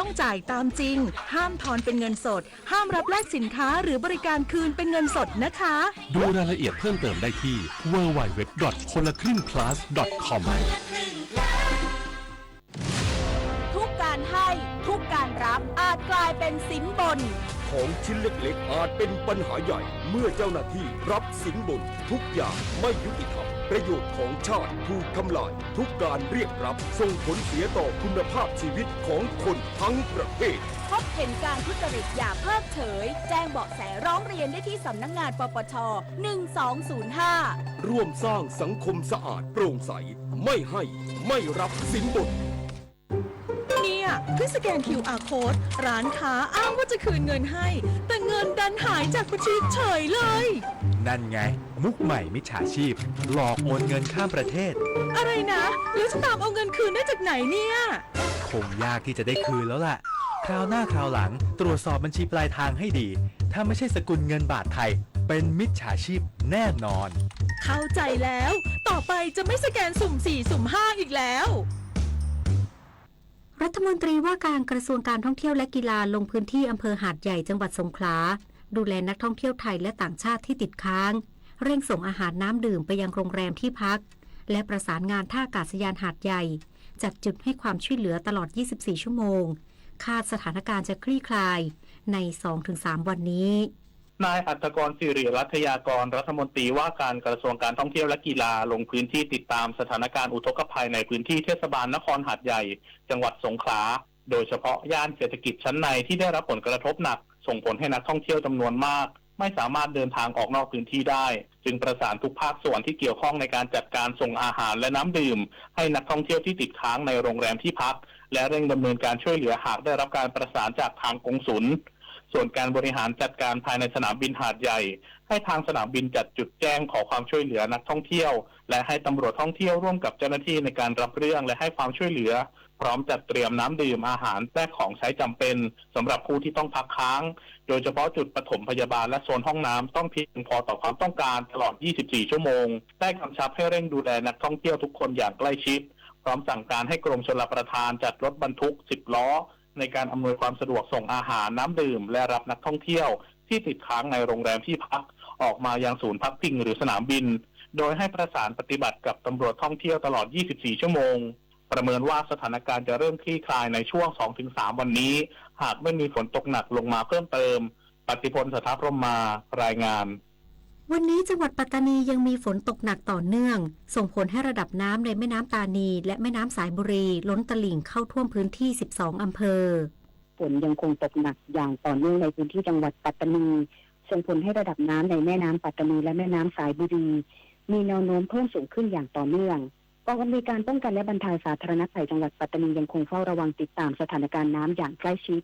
ต้องจ่ายตามจริง ห้ามทอนเป็นเงินสด ห้ามรับแลกสินค้าหรือบริการคืนเป็นเงินสดนะคะ ดูรายละเอียดเพิ่มเติมได้ที่ ดับเบิลยู ดับเบิลยู ดับเบิลยู ดอท คนละครึ่ง พลัส ดอท คอม ทุกการให้ ทุกการรับอาจกลายเป็นสินบน ของชิ้นเล็กๆ อาจเป็นปัญหาใหญ่ เมื่อเจ้าหน้าที่รับสินบน ทุกอย่างไม่ยุติธรรม ประโยชน์ของชาติถูกทำลาย ทุกการเรียกรับส่งผลเสียต่อคุณภาพชีวิตของคนทั้งประเทศ พบเห็นการทุจริตอย่าเพิกเฉย แจ้งเบาะแสร้องเรียนได้ที่สำนักงาน ปปช หนึ่งสองศูนย์ห้า ร่วมสร้างสังคมสะอาดโปร่งใส ไม่ให้ ไม่รับสินบน เนี่ย เพิ่งสแกน คิวอาร์ code ร้านค้าอ้างว่าจะคืนเงินให้ แต่เงินดันหายจากบัญชีเฉยเลย นั่นไง มุกใหม่มิจฉาชีพ หลอกโอนเงินข้ามประเทศ อะไรนะ แล้วจะตามเอาเงินคืนได้จากไหนเนี่ย คงยากที่จะได้คืนแล้วล่ะ คราวหน้าคราวหลังตรวจสอบบัญชีปลายทางให้ดี ถ้าไม่ใช่สกุลเงินบาทไทย เป็นมิจฉาชีพแน่นอน เข้าใจแล้ว ต่อไปจะไม่สแกนสุ่มสี่ สุ่มห้า อีกแล้ว รัฐมนตรีว่าการกระทรวงการท่องเที่ยวและกีฬาลงพื้นที่อำเภอหาดใหญ่จังหวัดสงขลา ดูแลนักท่องเที่ยวไทยและต่างชาติที่ติดค้าง เร่งส่งอาหารน้ำดื่มไปยังโรงแรมที่พัก และประสานงานท่าอากาศยานหาดใหญ่ จัดจุดให้ความช่วยเหลือตลอด ยี่สิบสี่ ชั่วโมง คาดสถานการณ์จะคลี่คลายใน สองถึงสาม วันนี้ นายอัฏฐกร สิริรัตยากร รัฐมนตรีว่าการกระทรวงการท่องเที่ยวและกีฬา ลงพื้นที่ติดตามสถานการณ์อุทกภัยในพื้นที่เทศบาลนครหาดใหญ่ จังหวัดสงขลา โดยเฉพาะย่านเศรษฐกิจชั้นในที่ได้รับผลกระทบหนัก ส่งผลให้นักท่องเที่ยวจำนวนมาก ไม่สามารถเดินทางออกนอกพื้นที่ได้ จึงประสานทุกภาคส่วนที่เกี่ยวข้องในการจัดการส่งอาหารและน้ำดื่ม ให้นักท่องเที่ยวที่ติดค้างในโรงแรมที่พัก และเร่งดำเนินการช่วยเหลือหากได้รับการประสานจากทางกงสุล ส่วนการบริหารจัดการภายในสนามบินหาดใหญ่ ให้ทางสนามบินจัดจุดแจ้งขอความช่วยเหลือนักท่องเที่ยว และให้ตำรวจท่องเที่ยวร่วมกับเจ้าหน้าที่ในการรับเรื่องและให้ความช่วยเหลือ พร้อมจัดเตรียมน้ำดื่ม อาหาร และของใช้จำเป็นสำหรับผู้ที่ต้องพักค้าง โดยเฉพาะจุดปฐมพยาบาลและโซนห้องน้ำต้องเพียงพอต่อความต้องการตลอด ยี่สิบสี่ ชั่วโมง ได้กำชับให้เร่งดูแลนักท่องเที่ยวทุกคนอย่างใกล้ชิด พร้อมสั่งการให้กรมชลประทานจัดรถบรรทุก สิบ ล้อ ในการอำนวยความสะดวกส่งอาหาร น้ำดื่ม และรับนักท่องเที่ยวที่ติดค้างในโรงแรมที่พัก ออกมายังศูนย์พักพิงหรือสนามบิน โดยให้ประสานปฏิบัติกับตำรวจท่องเที่ยวตลอด ยี่สิบสี่ ชั่วโมง ประเมินว่าสถานการณ์จะเริ่มคลี่คลายในช่วง สองถึงสาม วันนี้ หากไม่มีฝนตกหนักลงมาเพิ่มเติม ปฏิพล สัทธพรหมมา รายงาน วันนี้จังหวัดปัตตานียังมีฝนตกหนักต่อเนื่อง ส่งผลให้ระดับน้ำในแม่น้ำตานีและแม่น้ำสายบุรีล้นตลิ่งเข้าท่วมพื้นที่ สิบสอง อำเภอ ฝนยังคงตกหนักอย่างต่อเนื่องในพื้นที่จังหวัดปัตตานี ส่งผลให้ระดับน้ำในแม่น้ำปัตตานีและแม่น้ำสายบุรี มีแนวโน้มเพิ่มสูงขึ้นอย่างต่อเนื่อง กองอำนวยการป้องกันและบรรเทาสาธารณภัยจังหวัดปัตตานียังคงเฝ้าระวังติดตามสถานการณ์น้ำอย่างใกล้ชิด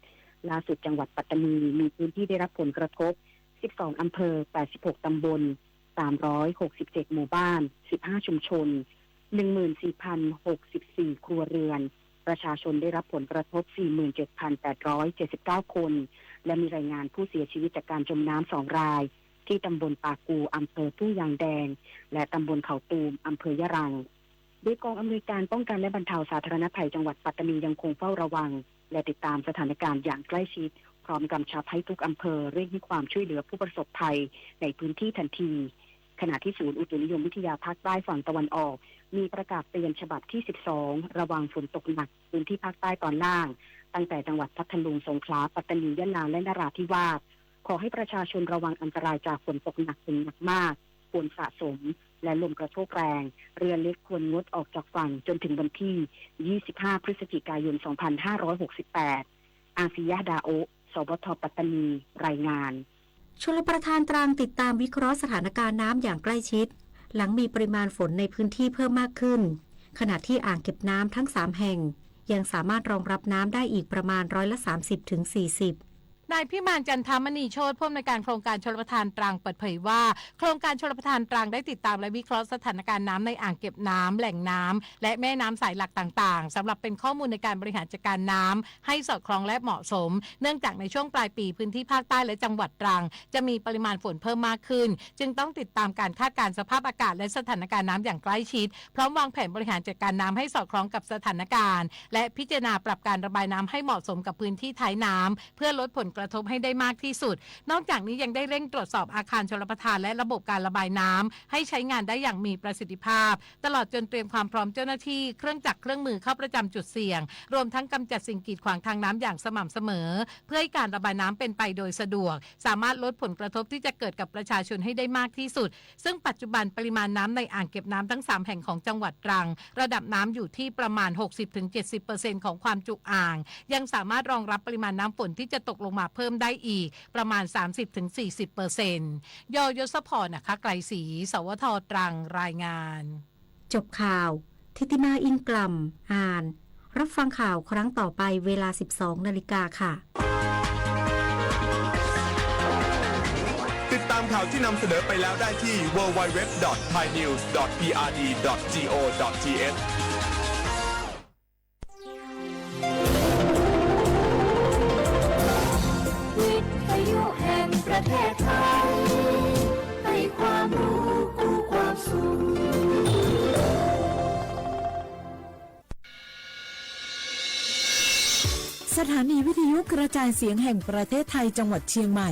ล่าสุดจังหวัดปัตตานีมีพื้นที่ได้รับผลกระทบ สิบสอง อำเภอ แปดสิบหก ตำบล สามร้อยหกสิบเจ็ด หมู่บ้าน สิบห้า ชุมชน หนึ่งหมื่นสี่พันหกสิบสี่ ครัวเรือน ประชาชนได้รับผลกระทบ สี่หมื่นเจ็ดพันแปดร้อยเจ็ดสิบเก้า คน และมีรายงานผู้เสียชีวิตจากการจมน้ำ สอง ราย ที่ตำบลป่ากู อำเภอทุ่งยางแดง และตำบลเขาตูม อำเภอยะรัง โดยกองอำนวยการป้องกันและบรรเทาสาธารณภัยจังหวัดปัตตานียังคงเฝ้าระวัง และติดตามสถานการณ์อย่างใกล้ชิด พร้อมกำชับให้ทุกอำเภอเร่งให้ความช่วยเหลือผู้ประสบภัยในพื้นที่ทันที ขณะที่ศูนย์อุตุนิยมวิทยาภาคใต้ฝั่งตะวันออก มีประกาศเตือนฉบับที่ สิบสอง ระวังฝนตกหนักพื้นที่ภาคใต้ตอนล่าง ตั้งแต่จังหวัดพัทลุง สงขลา ปัตตานี ยะลา และนราธิวาส ขอให้ประชาชนระวังอันตรายจากฝนตกหนักถึงหนักมาก ฝนสะสม และลมกระโชกแรง เรือเล็กควรงดออกจากฝั่งจนถึงวันที่ ยี่สิบห้า พฤศจิกายน สองพันห้าร้อยหกสิบแปด อาซิยะห์ ดาโอะ สวท ปัตตานี รายงาน ชลประทานตรังติดตามวิเคราะห์สถานการณ์น้ำอย่างใกล้ชิด หลังมีปริมาณฝนในพื้นที่เพิ่มมากขึ้น ขณะที่อ่างเก็บน้ำทั้งสามแห่ง ยังสามารถรองรับน้ำได้อีกประมาณร้อยละสามสิบถึงสี่สิบ นายพิมาน จันทมณีโชติ ผู้อำนวยการโครงการชลประทานตรัง เปิดเผยว่า โครงการชลประทานตรังได้ติดตามและวิเคราะห์สถานการณ์น้ำในอ่างเก็บน้ำ แหล่งน้ำ และแม่น้ำสายหลักต่างๆ สำหรับเป็นข้อมูลในการบริหารจัดการน้ำให้สอดคล้องและเหมาะสม เนื่องจากในช่วงปลายปีพื้นที่ภาคใต้และจังหวัดตรัง จะมีปริมาณฝนเพิ่มมากขึ้น จึงต้องติดตามการคาดการณ์สภาพอากาศและสถานการณ์น้ำอย่างใกล้ชิด พร้อมวางแผนบริหารจัดการน้ำให้สอดคล้องกับสถานการณ์ และพิจารณาปรับการระบายน้ำให้เหมาะสมกับพื้นที่ท้ายน้ำ เพื่อลดผลกระทบให้ได้มากที่สุด นอกจากนี้ยังได้เร่งตรวจสอบอาคารชลประทานและระบบการระบายน้ำ ให้ใช้งานได้อย่างมีประสิทธิภาพ ตลอดจนเตรียมความพร้อมเจ้าหน้าที่ เครื่องจักรเครื่องมือเข้าประจำจุดเสี่ยง รวมทั้งกำจัดสิ่งกีดขวางทางน้ำอย่างสม่ำเสมอ เพื่อให้การระบายน้ำเป็นไปโดยสะดวก สามารถลดผลกระทบที่จะเกิดกับประชาชนให้ได้มากที่สุด ซึ่งปัจจุบันปริมาณน้ำในอ่างเก็บน้ำทั้งสามแห่งของจังหวัดตรัง ระดับน้ำอยู่ที่ประมาณ หกสิบถึงเจ็ดสิบเปอร์เซ็นต์ ของความจุอ่าง ยังสามารถรองรับปริมาณน้ำฝนที่จะตกลงมาเพิ่มได้อีกประมาณ สามสิบถึงสี่สิบเปอร์เซ็นต์ ย ยศพร อัครไกรศรี สวท ตรัง รายงาน จบข่าว ธิติมา อินกล่ำ อ่าน รับฟังข่าวครั้งต่อไปเวลา สิบสองนาฬิกาค่ะ ติดตามข่าวที่นำเสนอไปแล้วได้ที่ ดับเบิลยู ดับเบิลยู ดับเบิลยู ดับเบิลยู ดอท ไทย นิวส์ ดอท พี อาร์ ดี ดอท จี โอ ดอท ที เอช วิทยุแห่งประเทศไทย ให้ความรู้กู้ความสุข สถานีวิทยุกระจายเสียงแห่งประเทศไทยจังหวัดเชียงใหม่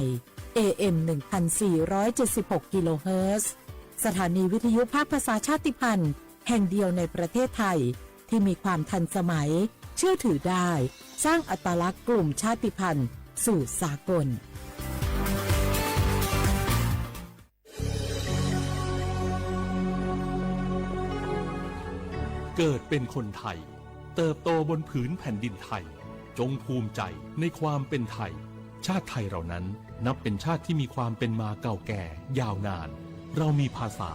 เอ เอ็ม หนึ่งพันสี่ร้อยเจ็ดสิบหก กิโลเฮิรตซ์ สถานีวิทยุภาคภาษาชาติพันธุ์แห่งเดียวในประเทศไทย ที่มีความทันสมัย เชื่อถือได้ สร้างอัตลักษณ์กลุ่มชาติพันธุ์สู่สากล เกิดเป็นคนไทย เติบโตบนผืนแผ่นดินไทย จงภูมิใจในความเป็นไทย ชาติไทยเรานั้นนับเป็นชาติที่มีความเป็นมาเก่าแก่ยาวนาน เรามีภาษา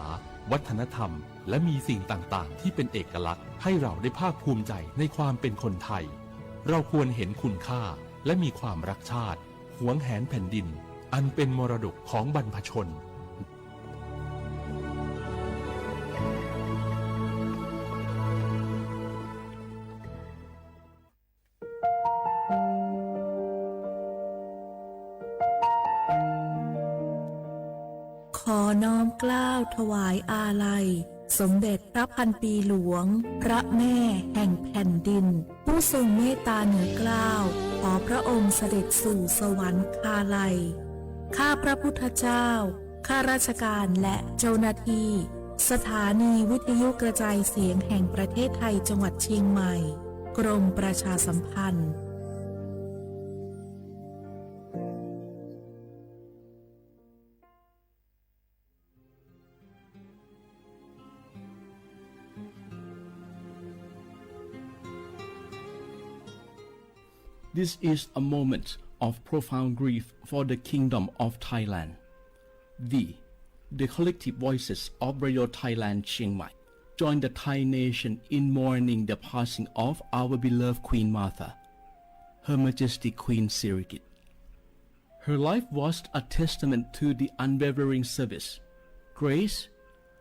วัฒนธรรม และมีสิ่งต่างๆ ที่เป็นเอกลักษณ์ ให้เราได้ภาคภูมิใจในความเป็นคนไทย เราควรเห็นคุณค่าและมีความรักชาติ หวงแหนแผ่นดิน อันเป็นมรดกของบรรพชน ขอน้อมเกล้าถวายอาลัย สมเด็จพระพันปีหลวง พระแม่แห่งแผ่นดิน ผู้ทรงเมตตาเหนือเกล้า ขอพระองค์เสด็จสู่สวรรคาลัย ข้าพระพุทธเจ้า ข้าราชการและเจ้าหน้าที่ สถานีวิทยุกระจายเสียงแห่งประเทศไทยจังหวัดเชียงใหม่ กรมประชาสัมพันธ์ This is a moment of profound grief for the Kingdom of Thailand. We, the collective voices of Radio Thailand Chiang Mai, join the Thai nation in mourning the passing of our beloved Queen Mother, Her Majesty Queen Sirikit. Her life was a testament to the unwavering service, grace,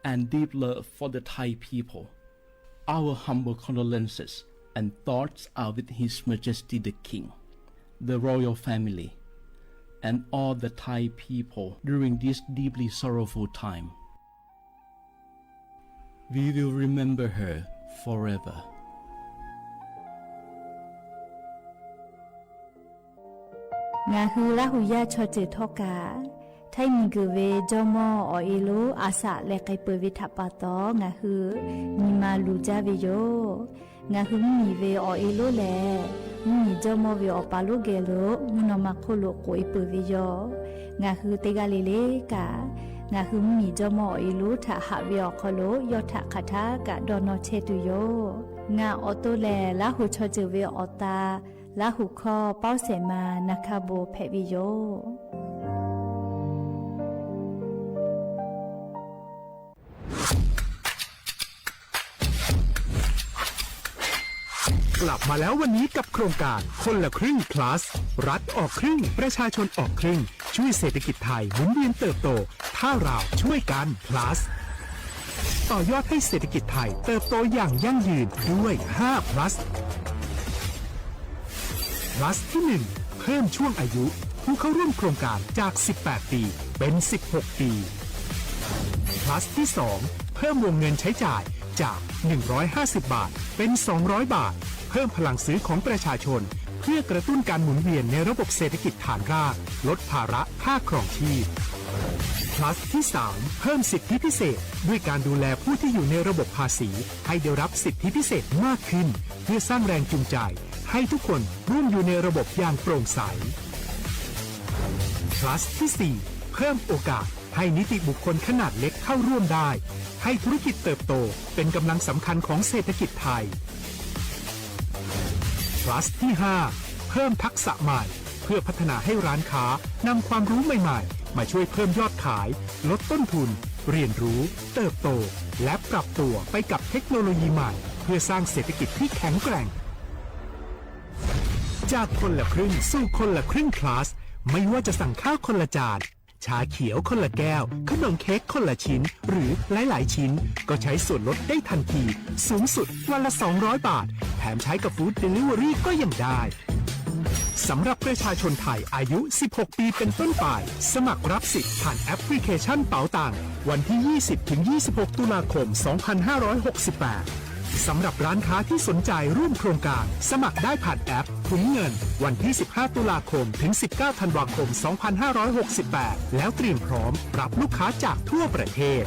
and deep love for the Thai people. Our humble condolences and thoughts are with His Majesty the King, the royal family, and all the Thai people during this deeply sorrowful time. We will remember her forever. Ngaˬ hui Laˇ huˍ yaˇ chaw ceuˬ htawˇ kaꞈ, Htaiˇ miˬguiˬ ve jawˇmawˇ awˬ e lonˉ a shaꞈ leh k'ai peuˬ ve htaꞈ pa taw, ngaˬ hui nyi ma luˬ jaˇ ve yoˬ. Ngaˬ hui mvuhˇmiˬ ve awˬ e lonˉ lehˬ, mvuhˇmiˬ jawˇmawˇ ve awˬ pa lonˉ geh lo mvuhˇ naw ma hk'oˆ lo k'oꞈ e peuˬ ve yoˬ. Ngaˬ hui teˇ g'aˇ le le kaꞈ, ngaˬ hui mvuhˇmiˬ jawˇmawˇ awˬ e lonˉ htaꞈ haꞈ ve awˬ hk'aw lo yawˇ htaꞈ hk'aˬ htaˇ kaꞈ dawˇ nawˇ chehˇ tuˬ yoˬ. Ngaˬ awˬ to lehˬ, Laˇ huˍ chaw ceuˬ ve awˬ ta, Laˇ huˍ hkawˇ pawˆ shehˍ ma na hkaˇ bon hpehꞈ ve yoˬ. กลับมาแล้ววันนี้กับโครงการคนละครึ่ง plus รัฐออกครึ่ง ประชาชนออกครึ่ง ช่วยเศรษฐกิจไทยหมุนเวียนเติบโต ถ้าเราช่วยกัน plus ต่อยอดให้เศรษฐกิจไทยเติบโตอย่างยั่งยืนด้วย ห้า plus plus ที่ หนึ่ง เพิ่มช่วงอายุผู้เข้าร่วมโครงการจาก สิบแปด ปี เป็น สิบหก ปี plus ที่ สอง เพิ่มวงเงินใช้จ่ายจาก หนึ่งร้อยห้าสิบ บาท เป็น สองร้อย บาท เพิ่มพลังซื้อของประชาชน เพื่อกระตุ้นการหมุนเวียนในระบบเศรษฐกิจฐานราก ลดภาระค่าครองชีพ plus ที่ สาม เพิ่มสิทธิพิเศษ ด้วยการดูแลผู้ที่อยู่ในระบบภาษี ให้ได้รับสิทธิพิเศษมากขึ้น เพื่อสร้างแรงจูงใจ ให้ทุกคนร่วมอยู่ในระบบอย่างโปร่งใส plus ที่ สี่ เพิ่มโอกาสให้นิติบุคคลขนาดเล็กเข้าร่วมได้ ให้ธุรกิจเติบโตเป็นกำลังสำคัญของเศรษฐกิจไทย plus ที่ ห้า เพิ่มทักษะใหม่ เพื่อพัฒนาให้ร้านค้านำความรู้ใหม่ๆ มาช่วยเพิ่มยอดขาย ลดต้นทุน เรียนรู้ เติบโต และปรับตัวไปกับเทคโนโลยีใหม่ เพื่อสร้างเศรษฐกิจที่แข็งแกร่ง จากคนละครึ่งสู่คนละครึ่ง plus ไม่ว่าจะสั่งข้าวคนละจาน ชาเขียวคนละแก้ว ขนมเค้กคนละชิ้น หรือหลายๆ ชิ้น ก็ใช้ส่วนลดได้ทันที สูงสุดวันละ สองร้อย บาท แถมใช้กับ Food Delivery ก็ยังได้ สำหรับประชาชนไทยอายุ สิบหก ปีเป็นต้นไป สมัครรับสิทธิ์ผ่านแอปพลิเคชันเป๋าตัง วันที่ ยี่สิบ ถึง ยี่สิบหก ตุลาคม สองพันห้าร้อยหกสิบแปด สำหรับร้านค้าที่สนใจร่วมโครงการ สมัครได้ผ่านแอปถุงเงิน วันที่ สิบห้า ตุลาคม ถึง สิบเก้า ธันวาคม สองพันห้าร้อยหกสิบแปด แล้วเตรียมพร้อมรับลูกค้าจากทั่วประเทศ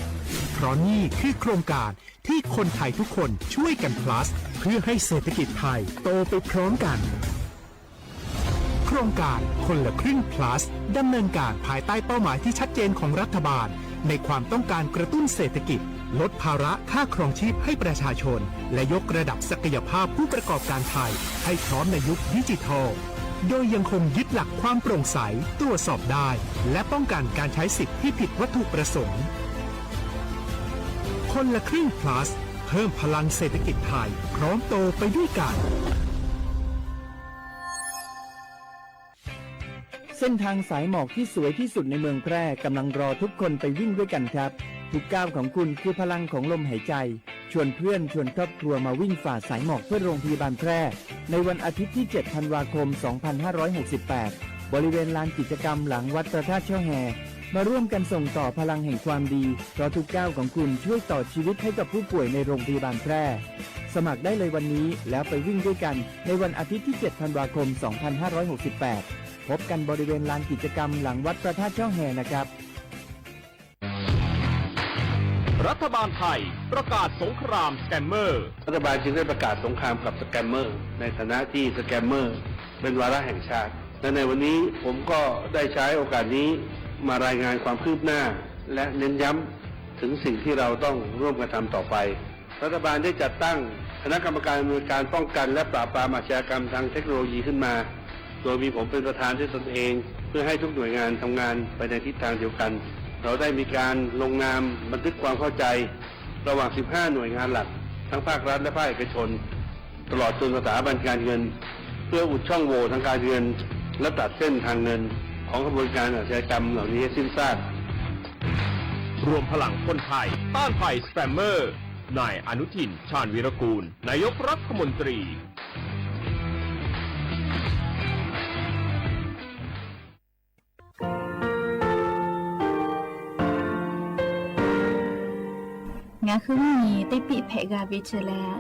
เพราะนี่คือโครงการที่คนไทยทุกคนช่วยกัน plus เพื่อให้เศรษฐกิจไทยโตไปพร้อมกัน โครงการคนละครึ่ง plus ดำเนินการภายใต้เป้าหมายที่ชัดเจนของรัฐบาล ในความต้องการกระตุ้นเศรษฐกิจ ลดภาระค่าครองชีพให้ประชาชน และยกระดับศักยภาพผู้ประกอบการไทย ให้พร้อมในยุคดิจิทัล โดยยังคงยึดหลักความโปร่งใส ตรวจสอบได้ และป้องกันการใช้สิทธิ์ที่ผิดวัตถุประสงค์ คนละครึ่ง plus เพิ่มพลังเศรษฐกิจไทย พร้อมโตไปด้วยกัน เส้นทางสายหมอกที่สวยที่สุดในเมืองแพร่กำลังรอทุกคนไปวิ่งด้วยกันครับ ทุกก้าวของคุณคือพลังของลมหายใจ ชวนเพื่อนชวนครอบครัวมาวิ่งฝ่าสายหมอกเพื่อโรงพยาบาลแพร่ ในวันอาทิตย์ที่ เจ็ด ธันวาคม สองพันห้าร้อยหกสิบแปด บริเวณลานกิจกรรมหลังวัดพระธาตุช่อแฮ มาร่วมกันส่งต่อพลังแห่งความดี เพราะทุกก้าวของคุณช่วยต่อชีวิตให้กับผู้ป่วยในโรงพยาบาลแพร่ สมัครได้เลยวันนี้แล้วไปวิ่งด้วยกันในวันอาทิตย์ที่ เจ็ด ธันวาคม สองพันห้าร้อยหกสิบแปด พบกันบริเวณลานกิจกรรมหลังวัดพระธาตุช่อแฮนะครับ รัฐบาลไทยประกาศสงครามสแกมเมอร์ รัฐบาลจึงได้ประกาศสงครามกับสแกมเมอร์ ในฐานะที่สแกมเมอร์เป็นวาระแห่งชาติ และในวันนี้ผมก็ได้ใช้โอกาสนี้มารายงานความคืบหน้า และเน้นย้ำถึงสิ่งที่เราต้องร่วมกันทำต่อไป รัฐบาลได้จัดตั้งคณะกรรมการอำนวยการป้องกันและปราบปรามอาชญากรรมทางเทคโนโลยีขึ้นมา โดยมีผมเป็นประธานด้วยตนเอง เพื่อให้ทุกหน่วยงานทำงานไปในทิศทางเดียวกัน เราได้มีการลงนามบันทึกความเข้าใจ ระหว่าง สิบห้า หน่วยงานหลัก ทั้งภาครัฐและภาคเอกชน ตลอดจนสถาบันการเงิน เพื่ออุดช่องโหว่ทางการเงิน และตัดเส้นทางเงิน ของขบวนการอาชญากรรมเหล่านี้ให้สิ้นซาก รวมพลังคนไทยต้านภัยสแกมเมอร์ นายอนุทิน ชาญวีรกูล นายกรัฐมนตรี Ngaˬ hui mvuhˇ nyi teˇ piˆ hpehꞈ g'a ve chi leh,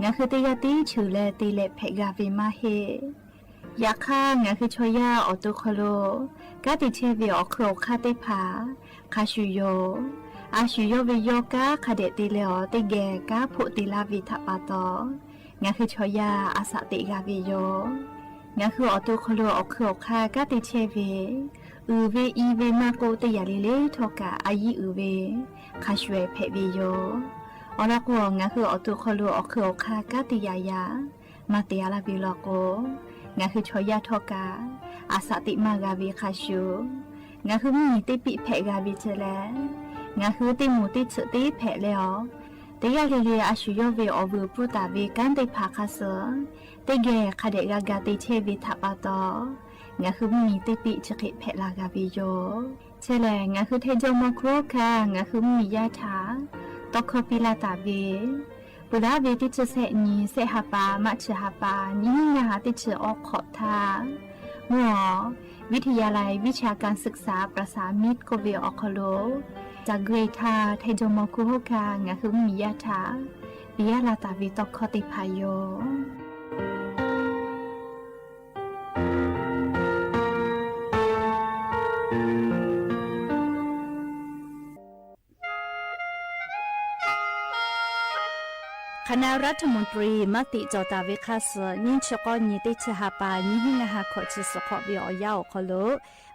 ngaˬ hui teˇ g'aˇ tiˉ cheuˬ leh te leh hpehꞈ g'a ve maˇ heˆ. Yaꞈ hk'aˇ, ngaˬ hui chaw yaˇ awˬ to hk'aw lo kanˉ te chehˇ ve awˬ hk'eun awˬ hk'aˇ teˇ hpaˍ hk'a shuˍ yoˬ. A shuˍ yawˇ ve yawˇ kanˉ hk'a dehꞈ te leh awˬ teˇ geh kanˉ hpoˆ te laˇ ve htaꞈ pa taw, ngaˬ hui chaw yaˇ a shaꞈ teꞈ g'a ve yoˬ. Ngaˬ hui awˬ to hk'aw lo awˬ hk'eun awˬ hk'aˇ kanˉ te chehˇ ve, uiˍ ve i ve maˇ k'oˆ, teˇ yanˇ le le htawˇ kaꞈ a yiˇ uiˍ ve hk'a shuˍ ehˍ hpehꞈ ve yoˬ. Awˬ lawn k'o, ngaˬ hui awˬ to hk'aw lo awˬ hk'eun awˬ hk'aˇ kanˉ te yaꞈ yaꞈ maˇ te a laˇ ve law k'o, ngaˬ hui chaw yaˇ htawˇ kaꞈ a shaꞈ teꞈ maˇ g'a ve hk'a shuˍ, ngaˬ hui mvuhˇ nyi teˇ piˆ hpehꞈ g'a ve chi leh, ngaˬ hui teˇ moˍ teˇ tsuhꞈ teˇ hpehꞈ leh awˬ Teˇ g'aˇ le le a shu yawˇ ve awˬ vuiˬ pfuhˇ taˍ ve kanˉ teˇ hpaˍ hk'a suh, teˇ geh hk'a dehꞈ g'a ga te chehˇ ve htaꞈ pa taw, ngaˬ hui mvuhˇmiˬ teˇ piˆ chi hk'e hpehꞈ la g'a ve yoˬ. Chehˇ lehˬ, ngaˬ hui Htaiˇ jawˇmawˇ hkunˉ hawˉ hkanˇ ngaˬ hui mvuhˇmiˬ yaˇ htaꞈ tawˇ hkawˇ piˇ laˇ taˍ ve, peuˬ laˇ ve teˇ chi sehˆ nyi, sehˆ ha pa, March ha pa, nyiˇ hinˉ ngaˇ ha teˇ chi awˬ hk'awꞈ htaˇ, mvuhˇ awˬ วิทยาลัยวิชาการศึกษาประสามิตร k'oˆ ve awˬ hk'aw lo, ca gui htaˇ Htaiˇ jawˇmawˇ hkunˉ hawˉ hkanˇ ngaˬ hui mvuhˇmiˬ yaˇ htaꞈ piˇ laˇ taˍ ve tawˇ hkawˇ teˇ hpaˍ yoˬ. Hk'aˬ na รัฐมนตรี maˇ tiꞈ cawˬ taˍ ve hk'a suh, nyiˇ chi k'awˇ nyi teˇ chi ha pa, nyiˇ hinˉ ngaˇ ha hkawꞈ chi suhˍ hk'awꞈ ve awˬ yanˇ awˬ hk'aw lo,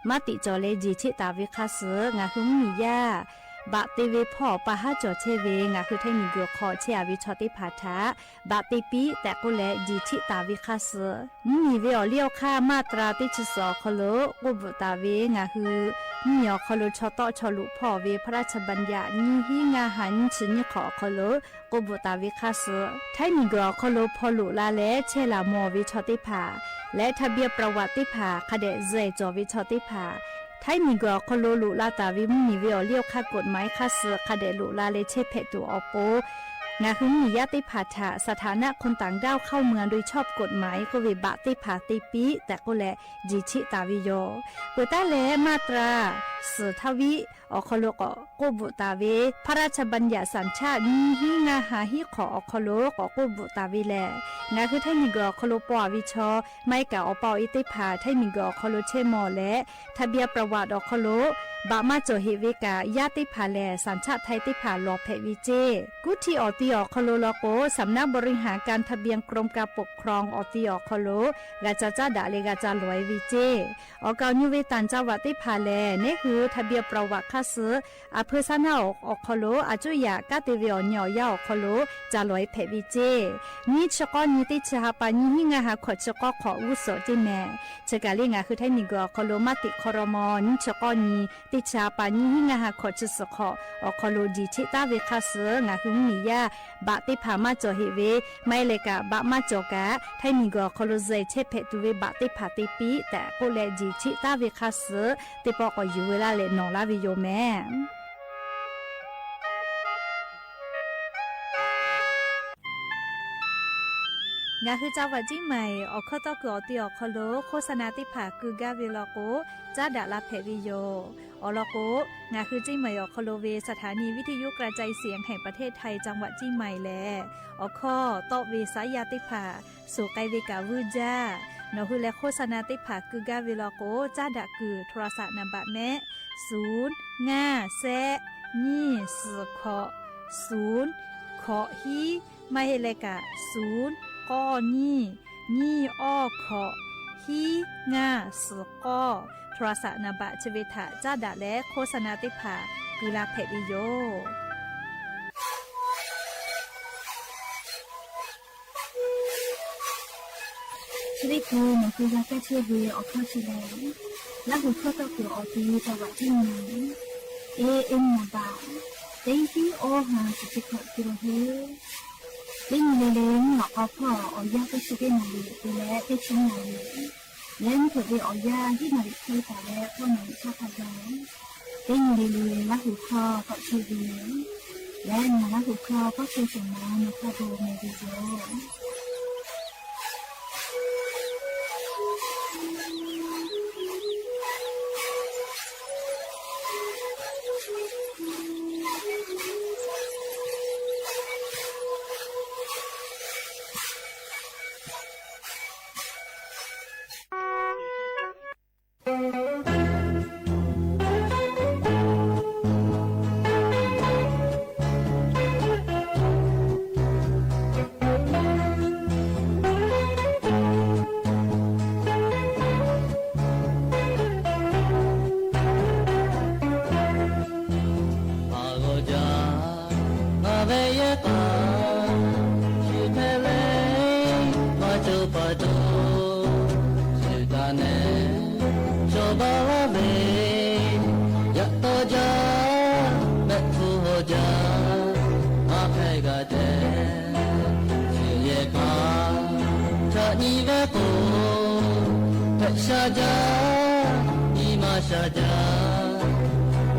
maˇ tiꞈ cawˬ leh jeˬ cheˆ taˍ ve hk'a suh, ngaˬ hui mvuhˇmiˬ yaˇ baꞈ te ve hpawˇ pa haˉ cawˬ chehˇ ve ngaˬ hui Htaiˇ miˬguiˬ hk'aw chehˇ a ve chaw teˇ hpaˍ htaꞈ baꞈ te piˇ tehꞈ k'oˆ leh jeˬ cheˆ taˍ ve hk'a suh, mvuhˇmiˬ ve awˬ liˇ awˬ hk'aˇ มาตรา teˇ chi suhˍ awˬ hk'aw lo k'oˆ bvuhꞈ taˍ ve, ngaˬ hui mvuhˇmiˬ awˬ hk'aw lo chaw tawˆ chaw loꞈ hpawˇ ve พระราชบัญญัติ nyiˇ hinˉ ngaˇ ha nyiˇ chi nyiˇ hk'awꞈ awˬ hk'aw lo k'oˆ bvuhꞈ taˍ ve hk'a suh, Htaiˇ miˬguiˬ awˬ hk'aw lo hpaw loꞈ la leh chehˇ laˬ mawˬ ve chaw teˇ hpaˍ leh ทะเบียนประวัติ teˇ hpaˍ hk'a dehꞈ zuhꞈ cawˬ ve chaw teˇ hpaˍ, Htaiˇ miˬguiˬ awˬ hk'aw lo loꞈ la taˍ ve mvuhˇmiˬ ve awˬ liˇ awˬ hk'aˇ กฎหมาย hk'a suh hk'a dehꞈ loꞈ la leh chehˇ hpehꞈ tuˬ awˬ pon, ngaˬ hui mvuhˇmiˬ yaˇ teˇ hpaˍ htaꞈ สถานะคนต่างด้าวเข้าเมืองโดยชอบกฎหมาย k'oˆ ve baꞈ teˇ hpaˍ te piˇ tehꞈ k'oˆ leh jeˬ cheˆ taˍ ve yoˬ. Peuˬ taˉ leh มาตรา suhˍ htaˇ viˆ awˬ hk'aw lo k'awꞈ k'oˆ bvuhꞈ taˍ ve, พระราชบัญญัติสัญชาติ nyiˇ hinˉ ngaˇ ha hiˉ hk'awꞈ awˬ hk'aw lo k'awꞈ k'oˆ bvuhꞈ taˍ ve lehˬ, ngaˬ hui Htaiˇ miˬguiˬ awˬ hk'aw lo paw a ve chaw, maˇ heˆ kaꞈ awˬ pa awˬ e teˇ hpaˍ Htaiˇ miˬguiˬ awˬ hk'aw lo chehˇ mawˬ leh ทะเบียนประวัติ awˬ hk'aw lo baꞈ maˇ cawˬ heꞈ ve kaꞈ, yaˇ teˇ hpaˍ lehˬ สัญชาติไทย teˇ hpaˍ lawˬ hpehꞈ ve ceˇ. Kuˉ htiˇ awˬ ti awˬ hk'aw lo law k'o, สำนักบริหารการทะเบียน กรมการปกครอง awˬ ti awˬ hk'aw lo g'a ca caˉ daꞈ leh g'a ca lawˬ e ve ceˇ. Awˬ kaˍ awˬ nyu ve ต่างจังหวัด teˇ hpaˍ lehˬ, neˉ hui ทะเบียนประวัติ hk'a suh อำเภอ shaˉ naˆ awˬ hk'aw lo a cuˇ yaꞈ kanˉ te ve awˬ nyi awˬ yanˇ awˬ hk'aw lo ca lawˬ e hpehꞈ ve ceˇ. Nyiˇ chi k'awˇ nyi teˇ chi ha pa, nyiˇ hinˉ ngaˇ ha hkawꞈ chi k'awˇ hk'awꞈ g'uˇ suhˍ ceˇ mehˍ. Chi kaˬ le ngaˬ hui Htaiˇ miˬguiˬ awˬ hk'aw lo maˇ tiꞈ hk'aw raw maw, nyiˇ chi k'awˇ nyi teˇ chi ha pa, nyiˇ hinˉ ngaˇ ha hkawꞈ chi suhˍ hk'awꞈ awˬ hk'aw lo jeˬ cheˆ taˉ ve hk'a suh, ngaˬ hui mvuhˇmiˬ yaˇ baꞈ teˇ hpaˍ maˇ cawˬ heꞈ ve, maˇ heˆ leh kaꞈ baꞈ maˇ cawˬ kaꞈ Htaiˇ miˬguiˬ awˬ hk'aw lo zuhꞈ chehˇ hpehꞈ tuˬ ve baꞈ teˇ hpaˍ te piˇ tehꞈ k'oˆ leh jeˬ cheˆ taˉ ve hk'a suh, teˇ pawˆ k'awꞈ yuˬ veu laˇ leh nawˬ laˇ ve yoˬ mehˍ. Ngaˬ hui จังหวัดเชียงใหม่ awˬ hkawˇ tawˇ kuiˬ awˬ ti awˬ hk'aw lo โฆษณา teˇ hpaˍ keu gaˇ ve law k'o, caˉ daꞈ la hpehꞈ ve yoˬ. Awˬ lawn k'o, ngaˬ hui เชียงใหม่ awˬ hk'aw lo ve สถานีวิทยุกระจายเสียงแห่งประเทศไทย จังหวัดเชียงใหม่ lehˬ, awˬ hkawˇ tawˆ ve saˉ yaˇ teˇ hpaˍ suhˍ k'ai ve kaꞈ vuiˇ jaˇ. Nawˬ hui leh โฆษณา teˇ hpaˍ keu gaˇ ve law k'o, caˉ daꞈ kuiˬ โทรศัพท์ naˍ baꞈ mehˆ, ศูนย์ ngaˇ แซะ nyiˇ suhˍ hkawꞈ, ศูนย์ hkawꞈ hiˉ, maˇ heˆ leh kaꞈ ศูนย์ k'awˇ nyiˇ, nyiˇ awˇ hkawꞈ, hiˉ ngaˇ suhˍ k'awˇ, โทรศัพท์ naˍ baꞈ chi ve htaꞈ caˉ daꞈ leh โฆษณา teˇ hpaˍ keu la hpehꞈ ve yoˬ. Chi teˇ hkui nawˬ hui g'a kaˇ chehˇ ve awˬ hkawˇ chi lehˬ, Laˇ huˍ hkawˇ tawˇ kuiˬ awˬ ti จังหวัดเชียงใหม่ A M naˍ baꞈ teˇ hiˉ awˇ ha chi chi hkawꞈ keu la heˆ. Teˇ nyi le le mvuhˇ naw k'aw hpawˇ awˬ yanˇ teˇ chi teˇ naˍ riˍ te leh teˇ chi naˍ riˍ, leh mvuhˇ hpeuꞈ ve awˬ yanˇ hiˉ naˍ riˍ hk'e taˍ leh hpawˇ naˍ riˍ chaˇ hk'a gaˬ, teˇ nyi le le Laˇ huˍ hkawˇ tawˆ chehˇ ve leh, ngaˬ Laˇ huˍ hkawˇ tawˆ chehˇ sheˍ ma nawˬ hk'a gaˬ mehˍ ve yoˬ. Aˬ g'awˬ jaˇ, ngaˬ ve yehˇ k'aꞈ shu hpehꞈ ve, maˇ cawˬ paˍ cawˬ, shu taˍ nehˬ cawˬ baˬ laˇ ve, yaꞈ taw jaˇ, mehˆ hpu haw jaˇ, maˇ hpehꞈ g'a Sha jaˇ, nyi ma sha jaˇ,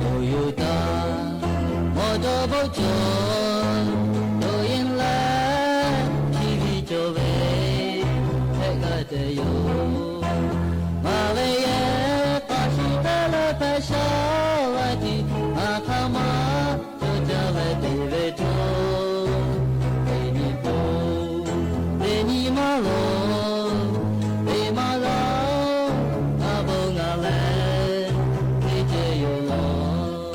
Toyota, mawˬ jawˇ bvuhˆ cawˬ, Doyin leh TV cawˬ ve, hpehꞈ g'a te yoˬ. Maˍ ve yehˬ hk'a shuˍ hpehꞈ leh hpehꞈ shaˉ la tiˉ, ngaˬ hk'aˬ ma cawˬ jaˇ leh te ve co, teˇ nyi po, teˇ nyi maˇ loˍ, teˇ maˇ g'a, ngaˬ bon ngaˬ leh teˇ ceh yoˬ law.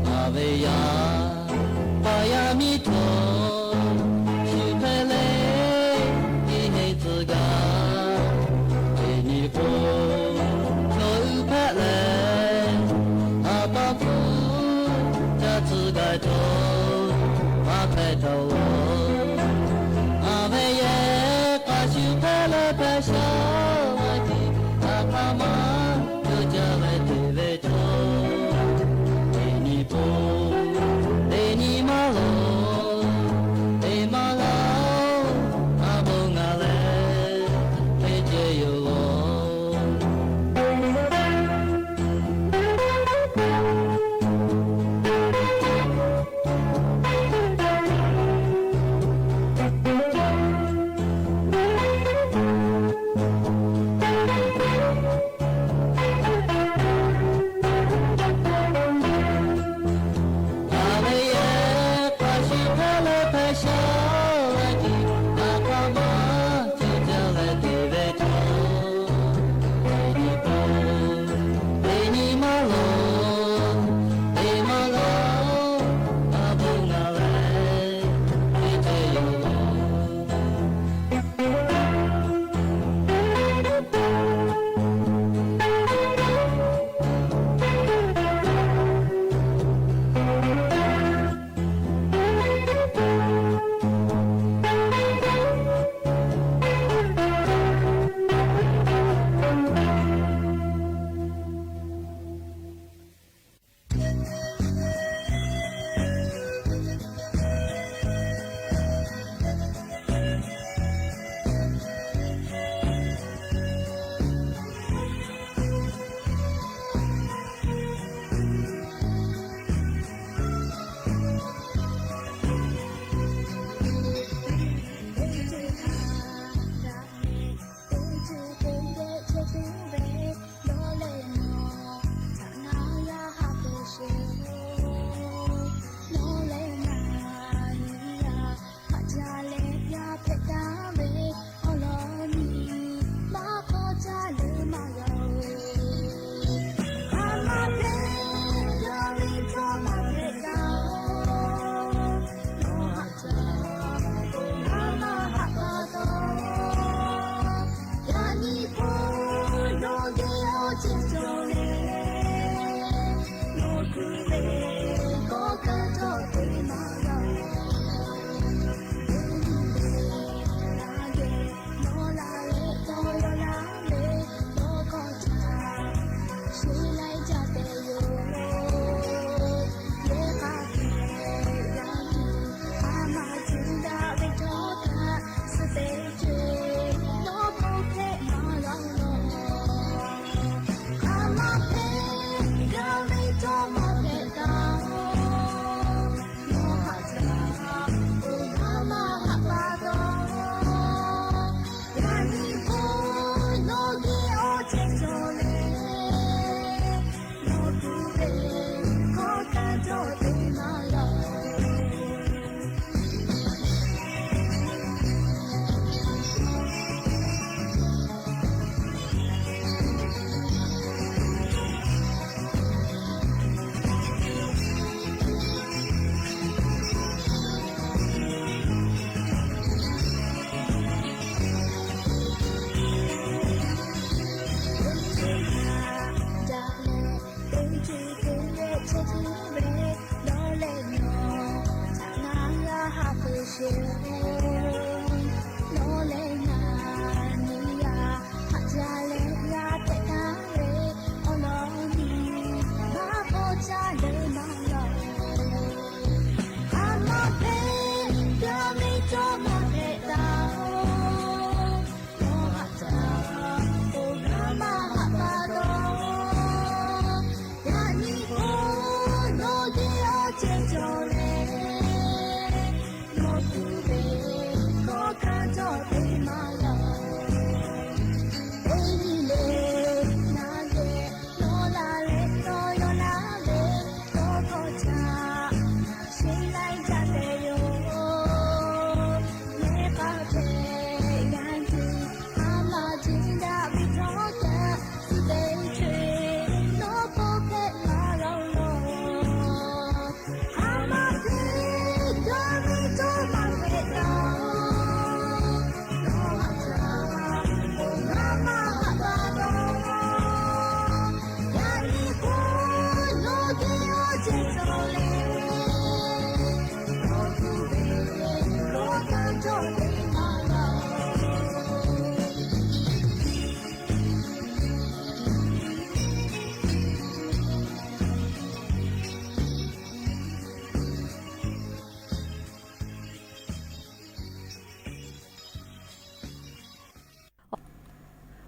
Maˍ ve yaˇ, paˍ yaˇ miˇ htaꞈ shu hpehꞈ leh, teˇ heˆ tcuh gaˇ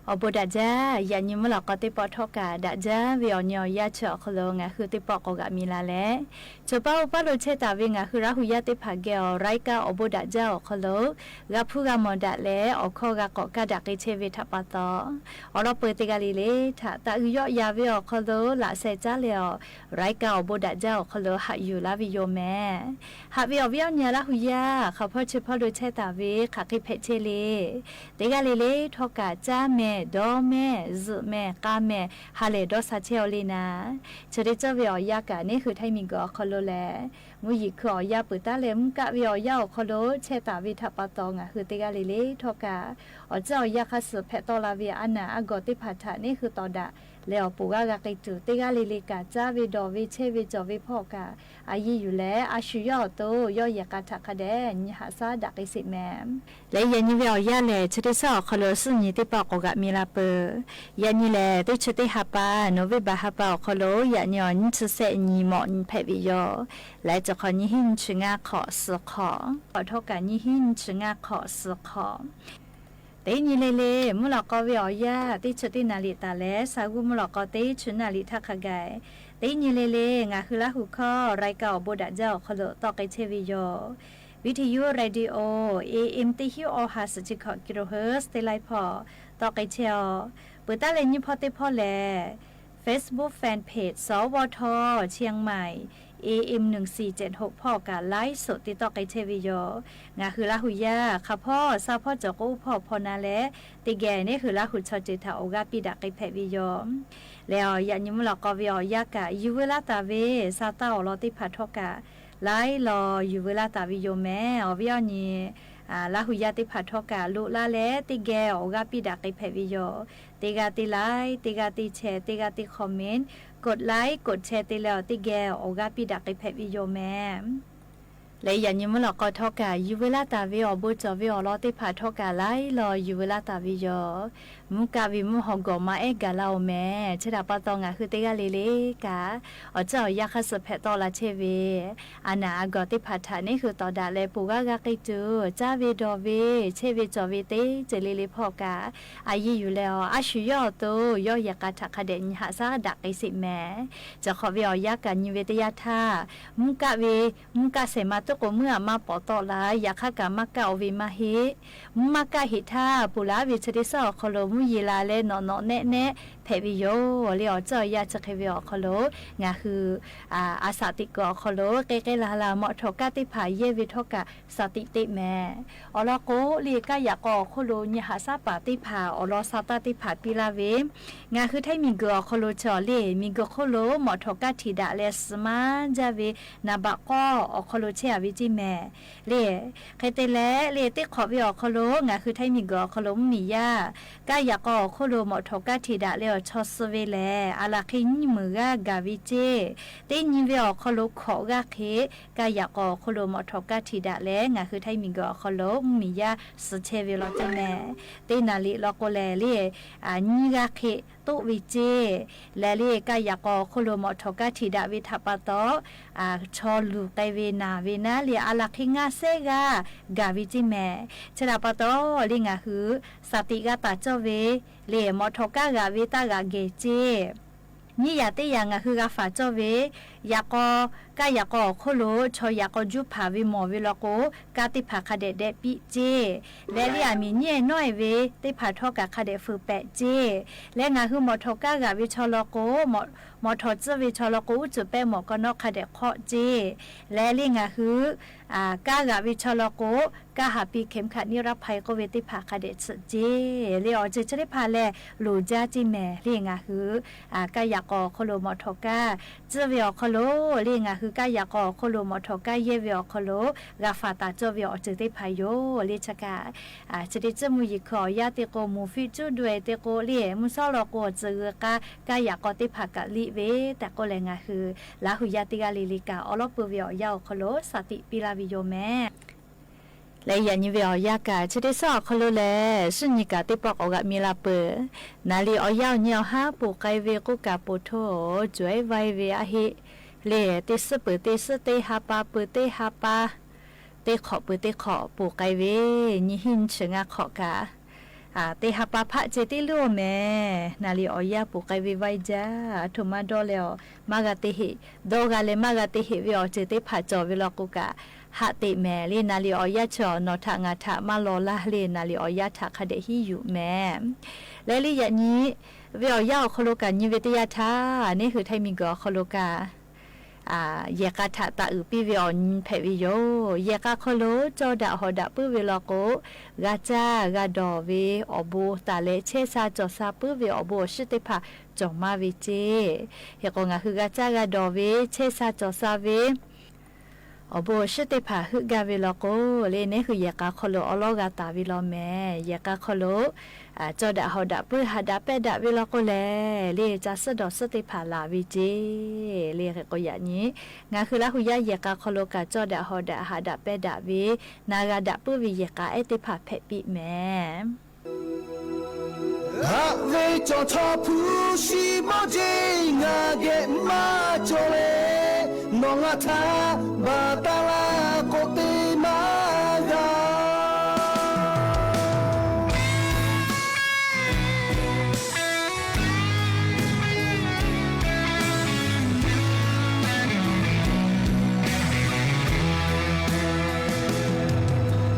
Awˬ bon daꞈ jaˇ. Yaꞈ nyi mvuhˇ lawꞈ k'aw teˇ pawˆ htawˇ kaꞈ daꞈ jaˇ ve awˬ nyi awˬ yanˇ chi awˬ hk'aw lo ngaˬ hui teˇ pawˆ k'awꞈ g'aꞈ mi la leh, chaw paˇ oˇ paˇ lo chehˇ taˍ ve ngaˬ hui Laˇ hu yaˇ teˇ hpaˍ geh awˬ รายการ awˬ bon daꞈ jaˇ awˬ hk'aw lo g'a hpuˇ g'a mawˬ daꞈ leh awˬ hkawˇ g'a k'awꞈ kaˇ daꞈ k'ai chehˇ ve htaꞈ pa taw, awˬ lawn peu teˇ g'aˇ le le htaꞈ taꞈ uiˍ yawˆ yan ve awˬ hk'aw lo laꞈ sheh caˉ leh awˬ รายการ awˬ bon daꞈ jaˇ awˬ hk'aw lo haꞈ yuˬ laˇ ve yoˬ mehˍ. Haꞈ ve awˬ viˉ awˬ nyi Laˇ hu yaˇ hk'aˬ hpawˇ chi hpawˇ lo chehˇ taˍ ve hk'aˬ hk'e hpehꞈ chehˇ le. Teˇ g'aˇ le le htawˇ kaꞈ caˇ mehˍ, dawˇ mehˍ, zuhꞈ mehˍ, k'a mehˍ, ha lehˬ dawˇ sha chehˇ aw le naˍ. Chi teˇ ceuˬ ve awˬ yanˇ kaꞈ neˇ hui Htaiˇ miˬguiˬ awˬ hk'aw lo lehˬ, mvuhˇ yeˬ hkui awˬ yanˇ peuˬ taˉ leh mvuhˇ kaˆ ve awˬ yanˇ awˬ hk'aw lo chehˇ taˍ ve htaꞈ pa taw ngaˬ hui teˇ g'aˇ le le htawˇ kaꞈ awˬ ceuˬ awˬ yanˇ hk'aˇ suh hpehꞈ tawˆ la ve a naˍ a gawˬ teˇ hpaˍ htaꞈ neˇ hui tawˍ daꞈ leh awˬ poˍ g'aˇ g'a k'ai tuˬ, teˇ g'aˇ le le kaꞈ caˇ ve dawˬ ve chehˇ ve cawˬ ve hpawˇ kaꞈ a yiˇ yuˬ leh a shu yawˇ awˬ to yawˇ yehˬ k'a htaꞈ hk'a dehꞈ nyi haꞈ shaˉ daꞈ k'ai sheˍ mehˍ. Leh yaꞈ nyi ve awˬ yanˇ lehˬ, chi teˇ shaˉ awˬ hk'aw lo suhˉ nyi teˇ pawˆ k'awꞈ g'aꞈ mi la peuˬ. Yaꞈ nyi lehˬ, teˇ chi teˇ ha pa, November ha pa awˬ hk'aw lo yaꞈ nyi awˬ nyiˇ chi sehˆ nyi mawꞈ hpehꞈ ve yoˬ. Leh chi hk'awꞈ nyi hiˉ nyi chi ngaˇ hk'awꞈ suhˍ hk'awꞈ, awˬ htawˇ kaꞈ nyi hiˉ nyi chi ngaˇ hk'awꞈ suhˍ hk'awꞈ. Teˇ nyi le le mvuhˇ lawꞈ k'aw ve awˬ yanˇ teˇ chi teˇ naˍ riˍ taˍ leh sha g'uˇ mvuhˇ lawꞈ k'aw teˇ chi naˍ riˍ htaˇ hk'a gaˬ, teˇ nyi le le ngaˬ hui Laˇ hu hkawˇ รายการ awˬ bon daꞈ jaˇ awˬ hk'aw lo tawˆ k'ai chehˇ ve yoˬ. Viˇ hteˇ yuˇ radio, A M teˇ hinˉ awˬ ha suhˍ chi hkawꞈ kilohertz teˇ laiˉ hpawˇ tawˆ k'ai chehˇ aw. Peuˬ taˉ leh nyiˇ hpawˇ teˇ hpawˇ lehˬ, Facebook fan page สวท เชียงใหม่ A M หนึ่งสี่เจ็ดหก hpawˇ kaꞈ ไลฟ์สด te tawˆ k'ai chehˇ ve yoˬ. Ngaˬ hui Laˇ hu yaˇ hk'aˬ hpawˇ sha hpawˇ cawˬ k'o, oˇ hpawˇ hpawˇ na leh teˇ geh neˇ hui Laˇ hu chaw ceuˬ htaꞈ awˬ g'aˇ piˇ daꞈ k'ai hpehꞈ ve yoˬ. Leh awˬ yaꞈ nyi mvuhˇ lawꞈ k'aw ve awˬ yanˇ kaꞈ yuˬ veu laˇ taˍ ve sha taˇ awˬ lawn teˇ hpaˍ htawˇ kaꞈ laiˉ law yuˬ veu laˇ taˍ ve yoˬ mehˍ. Awˬ viˉ awˬ nyi Laˇ hu yaˇ teˇ hpaˍ htawˇ kaꞈ loꞈ la leh teˇ geh awˬ g'aˇ piˇ daꞈ k'ai hpehꞈ ve yoˬ. Teˇ g'aˇ teˇ like, teˇ g'aˇ teˇ share, teˇ g'aˇ teˇ comment, กดไลค์ กดแชร์ te leh awˬ teˇ geh awˬ g'aˇ piˇ daꞈ k'ai hpehꞈ ve yoˬ mehˍ. Leh yaꞈ nyi mvuhˇ lawꞈ k'aw htawˇ kaꞈ yuˬ veu laˇ taˍ ve awˬ bon cawˬ ve awˬ lawn teˇ hpaˍ htawˇ kaꞈ laiˉ law yuˬ veu laˇ taˍ ve yoˬ. Mvuhˇ kaˆ ve mvuhˇ haw gawˬ ma ehˉ gaˬ la oˬ mehˍ. Chi htaꞈ pa taw ngaˬ hui teˇ g'aˇ le le kaꞈ awˬ ceuˬ awˬ yanˇ hk'aˇ suh hpehꞈ tawˆ la chehˇ ve a naˍ a gawˬ teˇ hpaˍ htaꞈ neˇ hui tawˍ daꞈ leh poˬ g'aˇ g'a k'ai tuˬ, caˇ ve dawˬ ve chehˇ ve cawˬ ve teˇ ceuˬ le le hpawˇ kaꞈ a yiˇ yuˬ leh awˬ a shu yawˇ awˬ to yawˇ yehˬ k'a htaꞈ hk'a dehꞈ nyi haꞈ shaˉ daꞈ k'ai sheˍ mehˍ. Chi hk'awꞈ ve awˬ yanˇ kaꞈ nyi ve teˇ yanˇ htaˇ, mvuhˇ kaˆ ve mvuhˇ kaˆ shehˍ ma tuˉ k'o meuˇ aꞈ maˇ pawˍ tawˆ la, yaꞈ hk'aˇ kaꞈ maˇ kaˆ oˇ ve maˇ heˆ. Mvuhˇ maˇ kaˆ heꞈ htaˇ, ponˬ laˬ ve chi teˇ shaˉ awˬ hk'aw lo mvuhˇ yeˬ la leh nawꞈ nawꞈ nehˆ nehˆ hpehꞈ ve yoˬ. Leh awˬ ceuˬ awˬ yanˇ chi hk'e ve awˬ hk'aw lo ngaˬ hui a shaꞈ teꞈ kuiˬ awˬ hk'aw lo k'ai k'ai la la mawꞈ htawꞈ kaˇ teˇ hpaˍ yehˇ ve htawˇ kaꞈ shaˍ tiꞈ teˇ mehˍ. Awˬ lawn k'o, leh kaˇ yaꞈ k'aw awˬ hk'oˆ lo nyi haꞈ shaˉ paˍ teˇ hpaˍ awˬ lawn sha taˇ teˇ hpaˍ piˇ laˇ ve, ngaˬ hui Htaiˇ miˬguiˬ awˬ hk'aw lo chi awˬ leh miˬguiˬ hk'oˆ lo mawꞈ htawꞈ kaˇ htiꞈ daꞈ leh suhˍ maˇ jaˇ ve naˍ baꞈ k'awˇ awˬ hk'aw lo chehˇ a ve ceˇ mehˍ. Leh hk'e te leh, leh teˇ hk'awꞈ ve awˬ hk'aw lo ngaˬ hui Htaiˇ miˬguiˬ awˬ hk'aw lo mvuhˇ miˬ yaˇ kaˇ yaꞈ k'aw awˬ hk'oˆ lo mawꞈ htawꞈ kaˇ htiꞈ daꞈ leh awˬ chaw suh ve lehˬ, a laˬ hk'e nyiˇ meunˍ g'aˇ gaˬ ve ceˇ. Teˇ nyi ve awˬ hk'aw lo hkawꞈ g'aˇ hk'e kaˇ yaꞈ k'aw awˬ hk'oˆ lo mawꞈ htawꞈ kaˇ htiꞈ daꞈ leh ngaˬ hui Htaiˇ miˬguiˬ awˬ hk'aw lo mvuhˇ miˬ yaˇ suh chehˇ ve law ceˇ mehˍ. Teˇ naˍ riˍ law k'o lehˬ, leh nyiˇ g'aˇ hk'e toˆ ve ceˇ. Leh leh kaˇ yaꞈ k'aw awˬ hk'oˆ lo mawꞈ htawꞈ kaˇ htiꞈ daꞈ ve htaꞈ pa taw, chaw luˬ k'ai ve naˬ ve naˉ leh a laˬ hk'e ngaˇ shehˉ g'aˇ gaˬ ve ceˇ mehˍ. Chi htaꞈ pa taw, leh ngaˬ hui shaˍ tiꞈ g'a taˍ cawˇ ve leh mawꞈ htawꞈ kaˇ g'aꞈ ve taˇ g'aꞈ gehˬ ceˇ. Nyiˇ yaꞈ teˇ yaꞈ ngaˬ hui g'a faˍ cawˇ ve, yaꞈ k'aw, kaˇ yaꞈ k'aw awˬ hk'oˆ lo chaw yaꞈ k'aw juˇ hpaˍ ve mawˬ ve law k'o, kaˇ teˇ hpaˍ hk'a dehꞈ dehꞈ piˇ ceˇ. Leh leh aˬ miˍ nyiˇ e nawˉ e ve teˇ hpaˍ htawˇ kaꞈ hk'a dehꞈ fuiˍ pehꞈ ceˇ. Leh ngaˬ hui mawꞈ htawꞈ kaˇ g'aꞈ ve chaw law k'o, mawꞈ htawꞈ tcuhˇ ve chaw law k'o, uˉ cuˬ pehˇ mawˬ k'aw nawˉ hk'a dehꞈ hk'awˆ ceˇ. Leh leh ngaˬ hui kaˇ g'aꞈ ve chaw law k'o, kaˇ haˍ piˇ เข็มขัดนิรภัย k'oˆ ve teˇ hpaˍ hk'a dehꞈ tsuhꞈ ceˇ. Leh awˬ ceuˬ chi teˇ hpaˍ lehˬ loˍ jaˇ ceˇ mehˍ. Leh ngaˬ hui kaˇ yaꞈ k'aw awˬ hk'oˆ lo mawꞈ htawꞈ kaˇ tcuhˇ ve awˬ hk'aw lo, leh ngaˬ hui kaˇ yaꞈ k'aw awˬ hk'oˆ lo mawꞈ htawꞈ kaˇ yehˇ ve awˬ hk'aw lo g'a faˍ taˍ cawˇ ve awˬ ceuˬ teˇ hpaˍ yoˬ. Leh chi kaꞈ chi teˇ ceuˬ mvuhˇ yeˬ hkui awˬ yanˇ te k'o, moˍ fiˆ cuˉ daweh te k'o, leh mvuhˇ shawˉ law k'o awˬ ceuˬ g'uiˬ k'a kaˇ yaꞈ k'aw teˇ hpaˍ kaꞈ liˇ ve tehꞈ k'oˆ leh, ngaˬ hui Laˇ hu yaˇ teˇ g'aˇ le le kaꞈ awˬ lawn peu ve awˬ yanˇ awˬ hk'aw lo shaˍ tiꞈ piˇ laˇ ve yoˬ mehˍ. Leh yaꞈ nyi ve awˬ yanˇ kaꞈ chi teˇ shaˉ awˬ hk'aw lo lehˬ, suhˉ nyi kaꞈ teˇ pawˆ k'awꞈ g'aꞈ mi la peuˬ. Naˍ riˍ awˬ yanˇ awˬ nyi awˬ haˉ ponˬ k'ai ve k'oˆ kaꞈ ponˬ htoˇ, cuˬ ehˉ vaiˇ ve aˉ heˆ. Leh teˇ suhˉ peuˬ teˇ suhˉ, teˇ ha pa peuˬ teˇ ha pa, teˇ hk'awꞈ peuˬ teˇ hk'awꞈ ponˬ k'ai ve, nyiˇ hinˉ nyiˇ chi ngaˇ hk'awꞈ kaꞈ Teˇ ha pa hpaˆ ceh tiˉ luˇ-oˬ mehˍ. Naˍ liˍ awˬ yanˇ poˬ k'ai ve vaˇ jaˇ. Aˬ htoꞈ ma dawˇ leh awˬ maˇ g'a te heˆ, dawˇ g'a leh maˇ g'a te heˆ ve awˬ ceuˬ teˇ hpaˍ cawˬ ve law k'o kaꞈ, haꞈ teꞈ mehˍ le. Naˍ liˍ awˬ yanˇ chi awˬ nawˬ htaꞈ ngaˬ htaꞈ maˇ law laˇ le. Naˍ liˍ awˬ yanˇ htaꞈ hk'a dehꞈ hiˉ yuˬ mehˍ. Leh le yaꞈ nyi ve awˬ yanˇ awˬ hk'aw lo kaꞈ nyi ve teˇ yanˇ htaˇ, neˉ hui Htaiˇ miˬguiˬ awˬ hk'aw lo kaꞈ yehˬ k'a htaꞈ taˍ uiˍ piˇ ve awˬ nyi hpehꞈ ve yoˬ. Yehˬ k'a hk'aw lo cawˇ daꞈ hawˍ daꞈ puiˉ ve law k'o, g'a caˇ g'a dawˬ ve awˬ bon taˍ leh chehˇ sha cawˬ sha puiˉ ve awˬ bon awˬ shiˉ teˇ hpaˍ cawˬ maˇ ve ceˇ. Hk'e k'o, ngaˬ hui g'a caˇ g'a dawˬ ve chehˇ sha cawˬ sha ve awˬ bon awˬ shiˉ teˇ hpaˍ heuˆ gaˇ ve law k'o, le neˉ hui yehˬ k'a hk'aw lo awˉ lawˉ g'a taˍ ve law mehˍ. Yehˬ k'a hk'aw lo cawˇ daꞈ hawˍ daꞈ puiˉ haꞈ daꞈ pehˇ daꞈ ve law k'o lehˬ, le ca suhˉ dawˬ suhˉ teˇ hpaˍ laˬ ve ceˇ. Le hk'e k'o yaꞈ nyi ngaˬ hui Laˇ hu yaˇ yehˬ k'a hk'aw lo kaꞈ cawˇ daꞈ hawˍ daꞈ haꞈ daꞈ pehˇ daꞈ ve, na g'a daꞈ puiˉ ve yehˬ k'a ehˉ teˇ hpaˍ hpehꞈ piˇ mehˍ. Haꞈ ve cawˬ chaw hpu shi mawˇ jeˇ ngaˬ geh maˇ cawˬ leh, nawˬ ngaˬ htaꞈ baˬ taˍ laˇ k'oˆ teˇ maˇ g'a.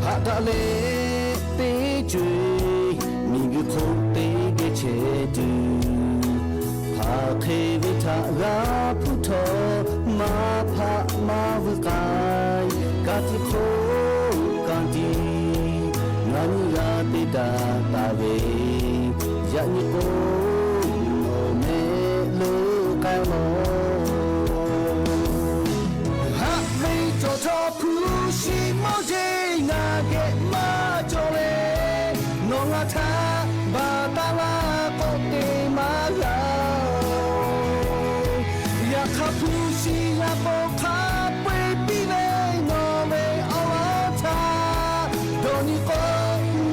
Haꞈ daꞈ leh teˇ co e miˬguiˬ hk'oˆ teˇ geh chehˇ tuˬ, hk'aˬ hk'e ve htaꞈ g'a hpuˇ htawˇ, maˇ hpaˆ maˇ vuiˇ k'ai, ka tiꞈ hk'oˆ ka tiꞈ ngaˬ nyi g'a te daꞈ taˍ ve, yaꞈ nyi k'o, nawˬ mehˆ leuˆ k'ai lawˬ. Haꞈ ve cawˬ chaw hpu shi mawˇ jeˇ ngaˬ geh maˇ cawˬ leh, nawˬ ngaˬ htaꞈ baˬ taˍ laˇ k'oˆ teˇ maˇ g'a. Yaꞈ hk'aˇ hpu shi g'a k'o hk'a peu-eˬ piˇ ve nawˬ ve awˬ lawn htaꞈ dawˇ nyi k'o,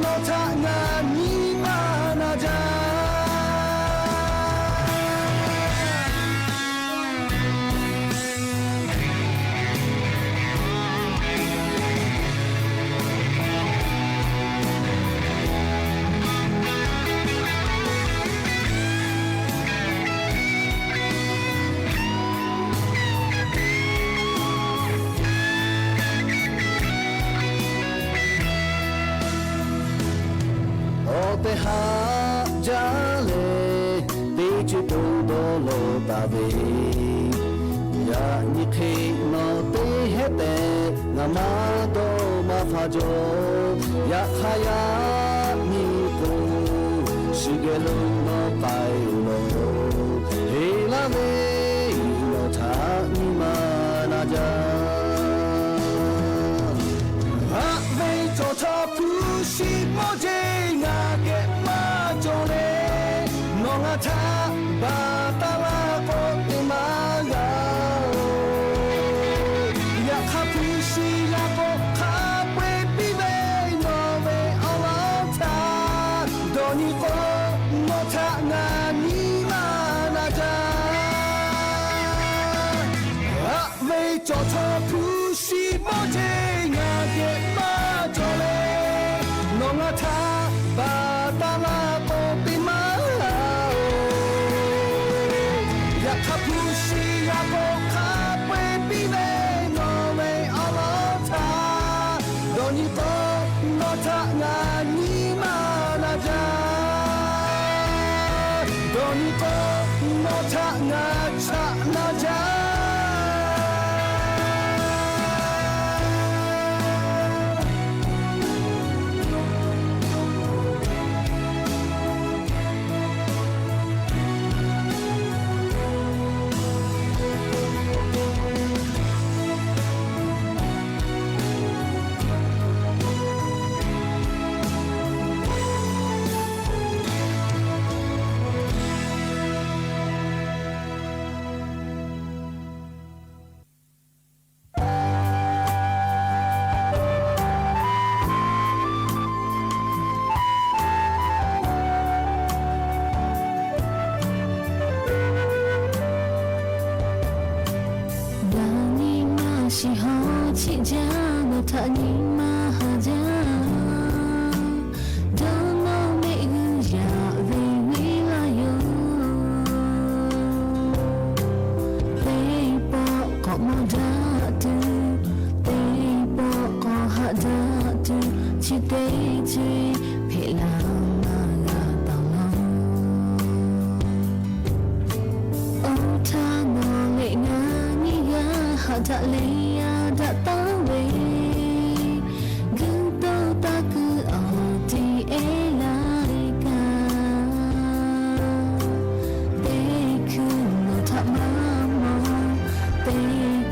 nawˬ htaꞈ ngaˬ nyi maˇ na jaˇ. Awˬ tehˬ haꞈ jaˇ leh, teˇ co e to dawˇ law taˍ ve, yaꞈ nyi hk'e nawˬ teˇ hehˉ tehꞈ ngaˬ maˇ dawˇ maˇ hpaˇ jaw. Yaꞈ hk'aˇ yaꞈ nyi k'o, shu geh lo nawˬ k'ai-o lawˬ, heˍ laˇ ve nawˬ htaꞈ nyi maˇ na jaˇ. Haꞈ ve cawˬ chaw hpu shi mawˇ jeˇ ngaˬ geh maˇ cawˬ leh, nawˬ ngaˬ htaꞈ baˬ taˍ laˇ k'oˆ teˇ maˇ g'a-oˬ. Yaꞈ hk'aˇ hpu shi g'a k'o hk'a peu-eˬ piˇ ve nawˬ ve awˬ lawn htaꞈ dawˇ nyi k'o, nawˬ htaꞈ ngaˬ nyi maˇ na jaˇ. Haꞈ ve cawˬ chaw hpu shi mawˇ jeˇ ngaˬ geh maˇ cawˬ leh, nawˬ ngaˬ htaꞈ baˬ taˍ laˇ k'oˆ teˇ maˇ g'a-oˬ. Yaꞈ hk'aˇ hpu shi g'a k'o hk'a peu-eˬ piˇ ve nawˬ ve awˬ lawn htaꞈ dawˇ nyi k'o, nawˬ htaꞈ ngaˬ nyi maˇ na jaˇ. Dawˇ nyi k'o, nawˬ htaꞈ ngaˬ chaꞈ na jaˇ. Ngaˬ nyi ma shiˍ haw chiˆ jaˇ, nawˬ htaꞈ nyi maˇ haˍ jaˇ. Dawˇ nawˇ meˆ Leh yaˇ daꞈ taˉ ve, guˇ toˇ taˇ kuiˬ awˬ ti e la e kaꞈ, teˇ hkuˇ nawˬ htaꞈ maˇ mawˬ, teˇ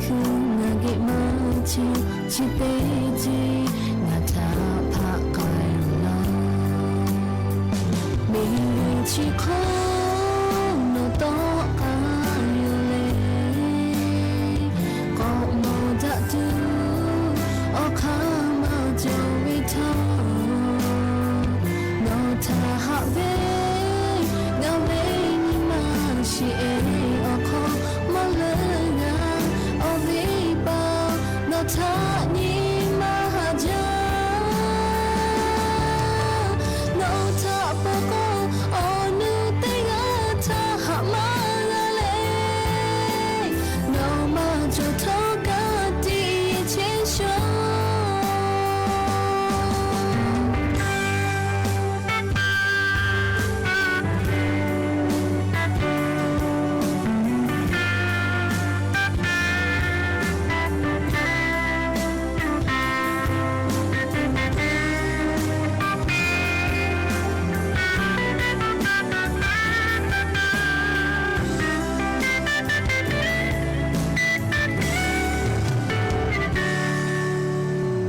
hkuˇ ngaˬ geh maˇ chehˇ, chi teˇ ceuˬ ngaˬ htaꞈ hpaˆ k'ai laˇ. Miˬguiˬ chi hk'oˆ nawˬ tawˆ k'ai yoˬ leh, k'awꞈ mawˬ daꞈ tuˬ awˬ hk'aˇ maˇ cawˬ ve htawˇ, nawˬ htaꞈ haꞈ ve ngaˬ ve nyi ma shiˍ e awˬ hk'aw maˇ leuˆ g'a. Awˬ viˉ paˍ nawˬ htaꞈ nyi ma haꞈ jaˇ. Nawˬ htaꞈ pa k'o, awˬ nu teˇ g'aˇ htaꞈ haꞈ maˇ g'a leh, nawˬ maˇ cawˬ htawˇ ka tiꞈ chehˇ shaw.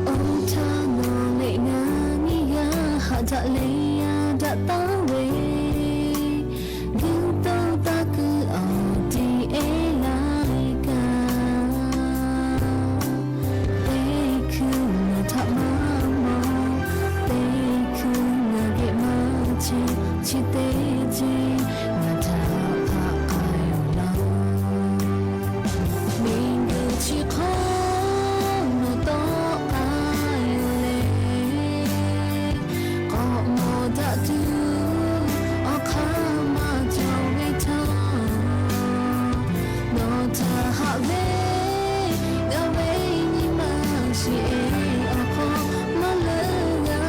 Oˇ htaˇ nawˬ leh ngaˬ nyiˇ g'aˇ haꞈ daꞈ leh yaˇ daꞈ taˉ ve, guˇ toˇ taˇ kuiˬ awˬ ti e la e kaꞈ, teˇ hkuˇ nawˬ htaꞈ maˇ mawˬ, teˇ hkuˇ ngaˬ geh maˇ chehˇ, chi teˇ ceuˬ ngaˬ htaꞈ hpaˆ k'ai laˇ. Miˬguiˬ chi hk'oˆ nawˬ tawˆ k'ai yoˬ leh, k'awꞈ mawˬ daꞈ tuˬ awˬ hk'aˇ maˇ cawˬ ve htawˇ, nawˬ htaꞈ haꞈ ve ngaˬ ve nyi ma shiˍ e awˬ hk'aw maˇ leuˆ g'a.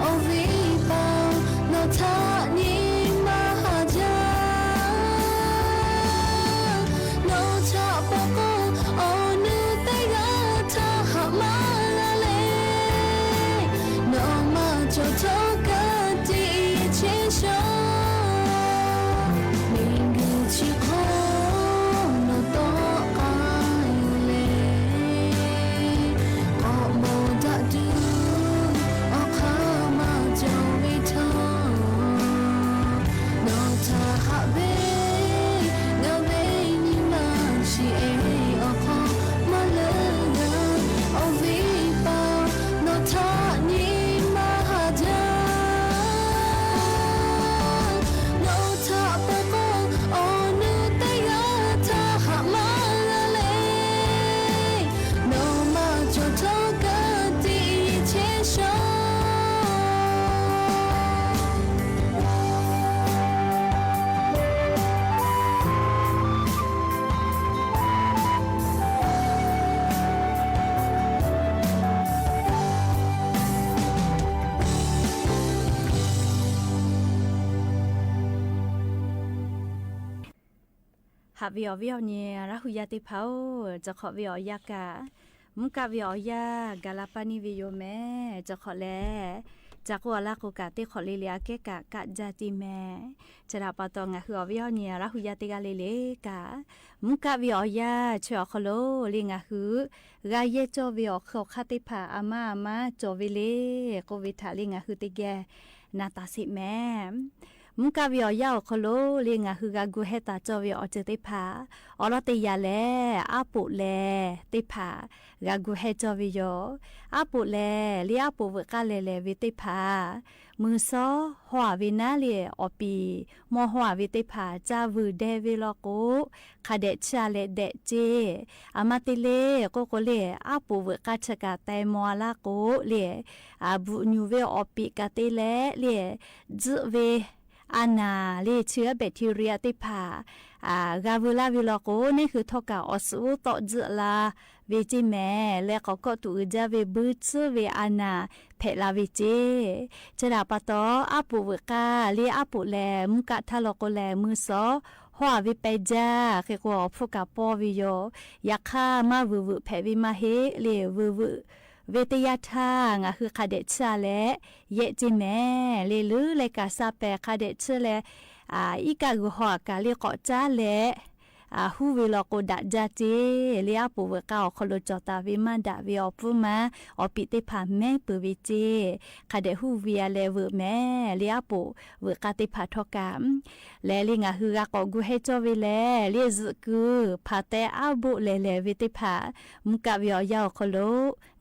Awˬ viˉ paˍ nawˬ htaꞈ nyi ma haꞈ jaˇ. Nawˬ htaꞈ pa k'o, awˬ nu teˇ g'aˇ htaꞈ haꞈ maˇ g'a leh, nawˬ maˇ cawˬ htawˇ ka tiꞈ chehˇ shaw. Miˬguiˬ chi hk'oˆ nawˬ tawˆ k'ai yoˬ leh, k'awꞈ mawˬ daꞈ tuˬ awˬ hk'aˇ maˇ cawˬ ve htawˇ, nawˬ htaꞈ haꞈ ve ngaˬ ve nyi ma shiˍ e awˬ hk'aw maˇ leuˆ g'a. Awˬ viˉ paˍ nawˬ htaꞈ nyi ma haꞈ jaˇ. Nawˬ htaꞈ pa k'o, awˬ nu teˇ g'aˇ htaꞈ haꞈ maˇ g'a leh, nawˬ maˇ cawˬ htawˇ ka tiꞈ chehˇ shaw. Haꞈ ve awˬ viˉ awˬ nyi Laˇ hu yaˇ teˇ hpaˍ-oˬ, cawˬ hk'awꞈ ve awˬ yanˇ kaꞈ, mvuhˇ kaˆ ve awˬ yanˇ gaˬ la paˇ neˇ ve yoˬ mehˍ. Cawˬ hk'awꞈ lehˬ, ca k'oˆ a laˇ k'o kaꞈ teˇ hk'awꞈ le le aꞈ kehˉ kaꞈ kaˆ jaˇ te mehˍ. Chi htaꞈ pa taw ngaˬ hui awˬ viˉ awˬ nyi Laˇ hu yaˇ teˇ g'aˇ le le kaꞈ, mvuhˇ kaˆ ve awˬ yanˇ chi awˬ hk'aw lo le ngaˬ hui g'a yehˇ cawˇ ve awˬ hk'aw hk'aˇ teˇ hpaˍ a maˇ a maˇ cawˬ ve le k'oˆ ve htaꞈ le ngaˬ hui teˇ geh na taˍ sheˍ mehˍ. Mvuhˇ kaˆ ve awˬ yanˇ awˬ hk'aw lo le ngaˬ hui g'a gu hehˇ taˍ cawˇ ve awˬ ceuˬ teˇ hpaˍ awˬ lawn teˇ yanˇ lehˬ, aˉ poꞈ leh teˇ hpaˍ g'a gu hehˇ cawˇ ve yoˬ. Aˉ poꞈ lehˬ, le aˉ poꞈ veuꞈ k'aˇ lehˬ lehˬ ve teˇ hpaˍ, mui sawˉ hawˇ a ve naˉ le awˬ piˍ mawˇ hawˇ a ve teˇ hpaˍ caˇ vuiˬ deh ve law k'o, hk'a dehꞈ chiˇ a leh dehꞈ ceˇ. A maˇ te le k'oˆ k'o le, aˉ poꞈ veuꞈ k'aˇ chi kaꞈ teh maw a laˇ k'o le, a bvuhꞈ nyuˬ ve awˬ piˍ kaꞈ te leh le, tzuhˆ ve a naˍ le chi aˉ bacteria teˇ hpaˍ g'a veu laˇ ve law k'o, neˇ hui htawˇ kaꞈ awˬ suhˍ oˉ tawˆ tzuhˆ la ve ceˇ mehˍ. Leh k'awꞈ kawˆ tuꞈ uiˍ jaˇ ve buiˇ tsuhˇ ve a naˍ hpehꞈ la ve ceˇ. Chi htaꞈ pa taw, aˉ poꞈ veuꞈ k'aˇ le aˉ poꞈ lehˬ mvuhˇ kaˆ htaˇ law k'o lehˬ, mui sawˉ hawˉ-a ve peh jaˇ. Hk'e k'o, awˬ hpfuhˇ kaꞈ pawˇ ve yoˬ. Yaꞈ hk'aˇ, maˇ vuiˬ veuꞈ hpehꞈ ve maˇ heˆ le. Vuiˬ veuꞈ ve teˇ yanˇ htaˇ, ngaˬ hui hk'a dehꞈ chiˇ-a leh yehˆ ceˇ mehˍ le. Leuˉ leh kaꞈ sha pehˍ hk'a dehꞈ chiˇ leh, iˉ kaˆ g'uiˬ haw aꞈ kaˬ le k'awꞈ caˉ leh, huˉ ve law k'o daꞈ jaˇ ceˇ le. Aˉ poꞈ veuꞈ k'aˇ awˬ hk'aw lo cawˬ taˍ ve maˇ daꞈ ve awˬ pfuhˇ maˇ awˬ piˍ teˇ hpaˍ mehˉ peuˬ ve ceˇ. Hk'a dehꞈ huˉ ve-a leh veuꞈ mehˍ le. Aˉ poꞈ veuꞈ k'aˇ teˇ hpaˍ htawˇ kaꞈ lehˬ le, ngaˬ hui g'a k'awꞈ gu hehˇ cawˇ ve lehˬ le, zuhꞈ kuiˬ hpaˍ teh aˉ boˆ lehˬ lehˬ ve teˇ hpaˍ, mvuhˇ kaˆ ve awˬ yanˇ awˬ hk'aw lo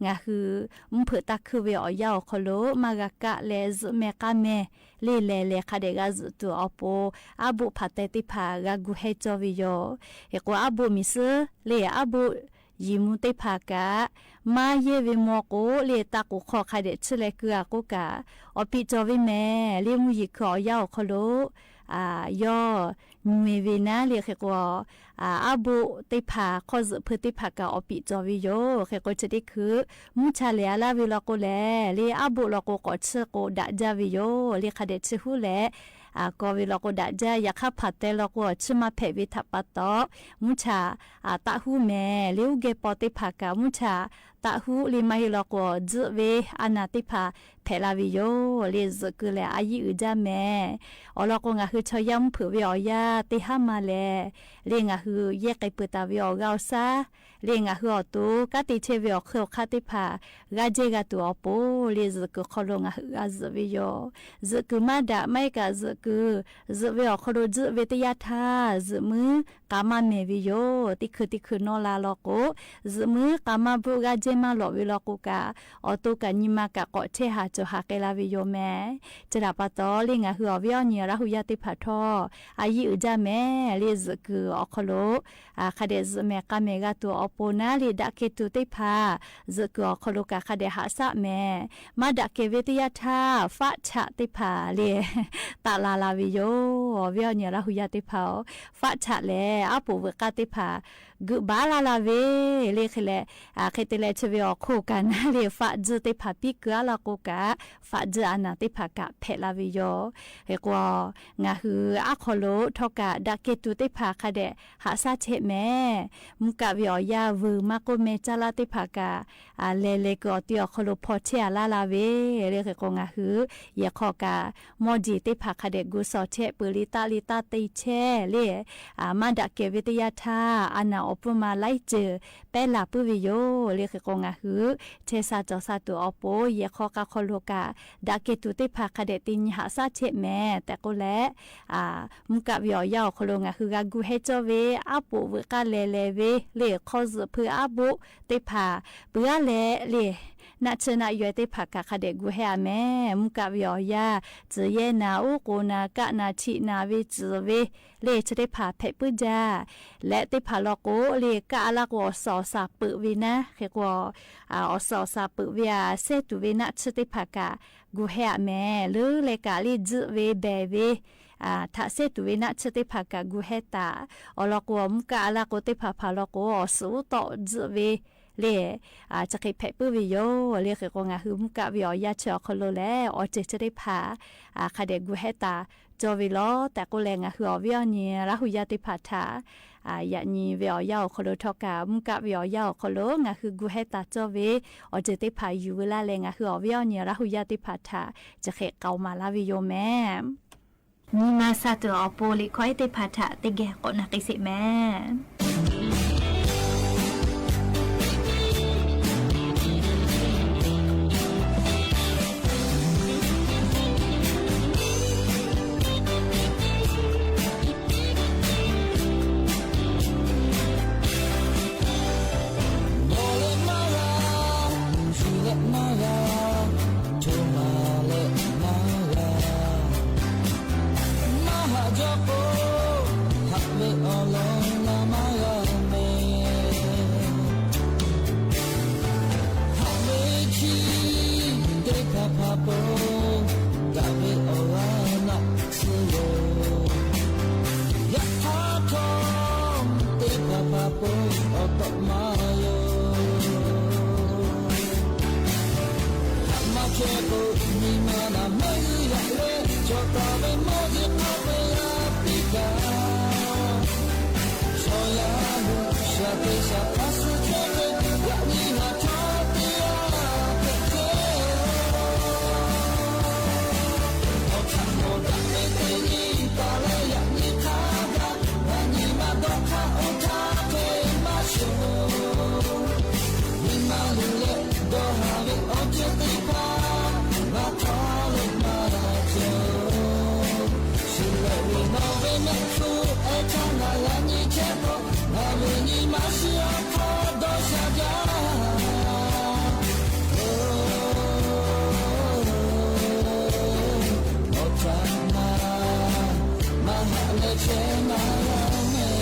ngaˬ hui mvuhˇ hpeuꞈ taˇ hkuiˇ ve awˬ yanˇ awˬ hk'aw lo maˇ g'a kaˆ leh zuhꞈ meh k'aˇ meh le lehˬ lehˬ hk'a dehꞈ g'a zuhꞈ tuˬ awˬ pon, aˉ boˆ hpaˍ teh teˇ hpaˍ g'a gu hehˇ cawˇ ve yoˬ. Hk'e k'o, aˉ boˆ miˬ suhˉ le aˉ boˆ yiˍ mvuh teˇ hpaˍ kaꞈ maˇ yehˇ ve maw k'o le, taˇ k'oˍ hk'aw hk'a dehꞈ chiˇ leh keu-a k'oˆ kaꞈ, awˬ piˍ cawˬ ve mehˍ le. Mvuhˇ yeˬ hkui awˬ yanˇ awˬ hk'aw lo yawˇ nyi-e ve naˉ le. Hk'e k'o, aˉ boˆ teˇ hpaˍ hk'aw zuhꞈ hpeu teˇ hpaˍ kaꞈ awˬ piˍ cawˬ ve yoˬ. Hk'e k'o, chi teˇ hkui mvuhˇ cha lehˬ-a laˇ ve law k'o lehˬ le, aˉ boˆ law k'o k'awꞈ chiˇ k'o daꞈ jaˇ ve yoˬ le. Hk'a dehꞈ chiˇ huˉ leh k'aw ve law k'o daꞈ jaˇ. Yaꞈ hk'aˇ, hpaˍ teh law k'o chiˇ maˇ hpehꞈ ve htaꞈ pa taw, mvuhˇ cha taˇ huˉ mehˍ le. Uˉ geh paw teˇ hpaˍ kaꞈ mvuhˇ cha taˇ huˉ le. Maˇ heˆ law k'o, tzuhˆ ve a naˍ teˇ hpaˍ hpehꞈ la ve yoˬ le. Zuhꞈ kuiˬ lehˬ, a yiˇ uiˍ jaˇ mehˍ. Awˬ lawn k'o, ngaˬ hui chaw yaˇ mvuhˇ hpeuꞈ ve awˬ yanˇ teˇ haˉ ma lehˬ le, ngaˬ hui yehˇ k'ai peuˬ taˍ ve awˬ g'aˇ awˬ shaˉ le, ngaˬ hui awˬ to kanˉ te chehˇ ve awˬ hk'eun awˬ hk'aˇ teˇ hpaˍ g'aˇ jehˇ g'a tuˬ awˬ pon le, zuhꞈ kuiˬ hk'aw lo ngaˬ hui g'a zuhꞈ ve yoˬ. Zuhꞈ kuiˬ maˇ daꞈ maˇ heˆ kaꞈ, zuhꞈ kuiˬ zuhꞈ ve awˬ hk'aw lo tzuhˆ ve teˇ yanˇ htaˇ, zuhꞈ muiˉ k'a maˇ mehˍ ve yoˬ. Teˇ hkui teˇ hkui nawˇ la law k'o, zuhꞈ muiˉ k'a maˇ bvuhˆ g'aˇ jehˇ maˇ lawꞈ ve law k'o kaꞈ, awˬ to kaꞈ nyi ma kaꞈ k'awꞈ chehˇ haˍ cawˬ haˍ k'ai la ve yoˬ mehˍ. Chi htaꞈ pa taw le, ngaˬ hui awˬ viˉ awˬ nyi Laˇ hu yaˇ teˇ hpaˍ htawˇ, a yiˇ uiˍ jaˇ mehˍ le. Zuhꞈ kuiˬ awˬ hk'aw lo hk'a dehꞈ zuhꞈ mehˍ k'a mehˍ g'a tuˬ awˬ pon naˉ le, daꞈ kehˬ tuˬ teˇ hpaˍ zuhꞈ kuiˬ awˬ hk'aw lo kaꞈ hk'a dehꞈ haꞈ shaˆ mehˍ. Maˇ daꞈ kehˬ ve teˇ yanˇ htaˇ, faˆ chaꞈ teˇ hpaˍ le taˆ la la ve yoˬ. Awˬ viˉ awˬ nyi Laˇ hu yaˇ teˇ hpaˍ-oˬ, faˆ chaꞈ lehˬ aˉ poꞈ veuꞈ k'aˇ teˇ hpaˍ geuꞈ baˉ laˇ la ve le. Hk'e leh, hk'e te leh chi ve awˬ hk'oˆ kaꞈ naˉ le, faˆ tzuhˇ teˇ hpaˍ piˇ keu-a laˇ k'o kaꞈ, faˆ tzuhˇ a naˍ teˇ hpaˍ kaꞈ hpehꞈ la ve yoˬ. Hk'e k'o, ngaˬ hui aˉ hk'aw lo htawˇ kaꞈ daꞈ kehˬ tuˬ teˇ hpaˍ hk'a dehꞈ haꞈ shaˆ chehˇ mehˍ. Mvuhˇ kaˆ ve awˬ yanˇ vuiˬ maˇ k'oˆ meh caˇ laˇ teˇ hpaˍ kaꞈ, lehˬ lehˬ kuiˬ awˬ ti awˬ hk'aw lo hpaw chehˇ-a laˇ la ve le. Hk'e k'o, ngaˬ hui yehˬ hk'aw kaꞈ mawˇ jeˬ teˇ hpaˍ hk'a dehꞈ gu shawˍ chehˇ peuˬ le, taˆ le taˆ te chehˇ le. Maˇ daꞈ kehˬ ve teˇ yanˇ htaˇ, a naˍ awˬ pfuhˇ ma laiˉ ceuˬ pehˉ laˬ puiˉ ve yoˬ le. Hk'e k'o, ngaˬ hui chehˇ sha cawˬ sha tuˬ awˬ pon, yehˬ hk'aw k'a hk'aw lo kaꞈ daꞈ kehˬ tuˬ teˇ hpaˍ hk'a dehꞈ te nyi haꞈ shaˆ chehˇ mehˍ tehꞈ k'oˆ leh, mvuhˇ kaˆ ve awˬ yanˇ awˬ hk'aw lo ngaˬ hui g'a gu hehˇ cawˇ ve aˉ poꞈ veuꞈ k'aˇ lehˬ lehˬ ve le, hk'aw zuhꞈ hpeu aˉ boˆ teˇ hpaˍ peuˬ-a leh le, naˆ tsuhˇ naˆ yaw teˇ hpaˍ kaꞈ hk'a dehꞈ gu hehˇ-a mehˍ. Mvuhˇ kaˆ ve awˬ yanˇ, tcuhˬ yehˇ naˍ, uˉ k'oˍ naˍ, kaˆ naˍ, chiꞈ naˍ ve tcuhˬ ve le, chi teˇ hpaˍ hpehꞈ puiˉ jaˇ. Leh teˇ hpaˍ law k'o le, kaˆ-a laˇ k'o awˬ suhˍ awˬ shaˍ peuꞈ ve naˉ. Hk'e k'o, awˬ suhˍ awˬ shaˍ peuꞈ ve-a, sehˇ tuˬ ve naˆ tsuhˇ teˇ hpaˍ kaꞈ gu hehˇ-a mehˍ. Leuˉ leh kaꞈ le, tzuhˆ ve behˬ ve htaꞈ sehˇ tuˬ ve naˆ tsuhˇ teˇ hpaˍ kaꞈ gu hehˇ taˍ. Awˬ lawn k'o, mvuhˇ kaˆ-a laˇ k'o teˇ hpaˍ hpaˍ law k'o awˬ suhˍ uˉ tawˆ tzuhˆ ve le, chi hk'e hpehꞈ puiˉ ve yoˬ le. Hk'e k'o, ngaˬ hui mvuhˇ kaˆ ve awˬ yanˇ chi awˬ hk'aw lo lehˬ, awˬ ceuˬ chi teˇ hpaˍ hk'a dehꞈ gu hehˇ taˍ cawˇ ve lawˬ tehꞈ k'oˆ leh, ngaˬ hui awˬ viˉ awˬ nyi Laˇ hu yaˇ teˇ hpaˍ htaꞈ yaꞈ nyi ve awˬ yanˇ awˬ hk'aw lo htawˇ kaꞈ, mvuhˇ kaˆ ve awˬ yanˇ awˬ hk'aw lo ngaˬ hui gu hehˇ taˍ cawˇ ve awˬ ceuˬ teˇ hpaˍ yuˬ veu laˇ leh, ngaˬ hui awˬ viˉ awˬ nyi Laˇ hu yaˇ teˇ hpaˍ htaꞈ chi hk'e k'aoˍ maˍ laˇ ve yoˬ mehˍ. Nyi ma sha tuˬ awˬ pon liꞈ hkawˇ ehˉ teˇ hpaˍ htaꞈ teˇ geh k'awꞈ na k'ai sheˍ mehˍ. Mawˬ leh maˇ g'a, shu leh maˇ g'a, co ma leh maˇ g'a. Maˇ haꞈ jaw k'o, haꞈ ve awˬ lawn la maˇ g'a. Teˇ shaˍ hk'a suh chehˇ ve, yaꞈ nyi ngaˬ chaw teˇ g'aˇ hpehꞈ chehˇ-oˬ. Awˬ htaꞈ nawˬ daꞈ ve teˇ nyi taˍ leh, yaꞈ nyi hk'a gaˬ ngaˬ nyi ma dawˇ hk'aˇ oˇ htaˇ hk'e maˇ shawˍ. Nyi ma luˬ leh dawˇ haˍ ve awˬ ceuˬ teˇ hpaˍ, ngaˬ htaꞈ leuˆ maˇ cawˬ. Shiˍ lehꞈ ve nawˬ ve mehˆ hpu, ehˉ htaˇ ngaˬ g'a nyi chehˇ k'o, ngaˬ ve nyi ma shiˍ awˬ hk'aˇ dawˇ sha jaˇ. Oˬ, awˬ htaꞈ ngaˬ maˇ haꞈ leh chehˇ maˇ g'a mehˍ.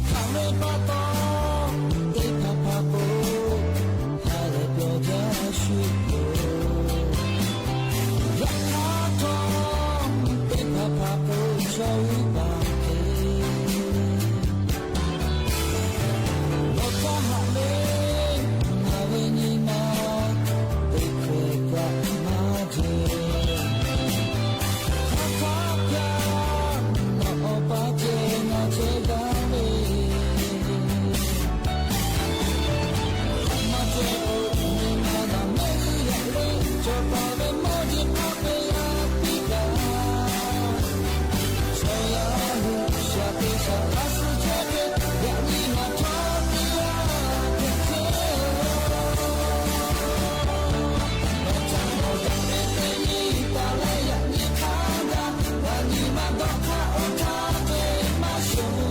Hk'aˬ ve pa taw, teˇ hpaˍ hpaˍ k'o, ha lehˬ pyaw jaˇ shuˍ yoˬ. Yaꞈ hk'aˇ htawˇ, teˇ hpaˍ hpaˍ k'o, chaw uˉ paˍ hk'e, nawˬ htaꞈ haꞈ ve, ngaˬ ve nyi ma teˇ hkeh kaꞈ maˇ jehˬ. Hk'aˬ htaˇ kaꞈ nawˬ awˬ pa ceh ngaˬ ceh gaˇ ve, maˇ ceh k'o, nyi ma naˬ mehˆ g'uˇ yaꞈ ve, chaw pa ve mawˇ jeˬ hk'a peu-eˬ g'a piˇ gaˇ. Chaw yaˇ hui shaˍ te shaˍ hk'a suh chehˇ ve, yaꞈ nyi ngaˬ chaw teˇ g'aˇ hpehꞈ chehˇ-oˬ. Awˬ htaꞈ nawˬ daꞈ ve teˇ nyi taˍ leh, yaꞈ nyi hk'a gaˬ ngaˬ nyi ma dawˇ hk'aˇ oˇ htaˇ hk'e maˇ shawˍ.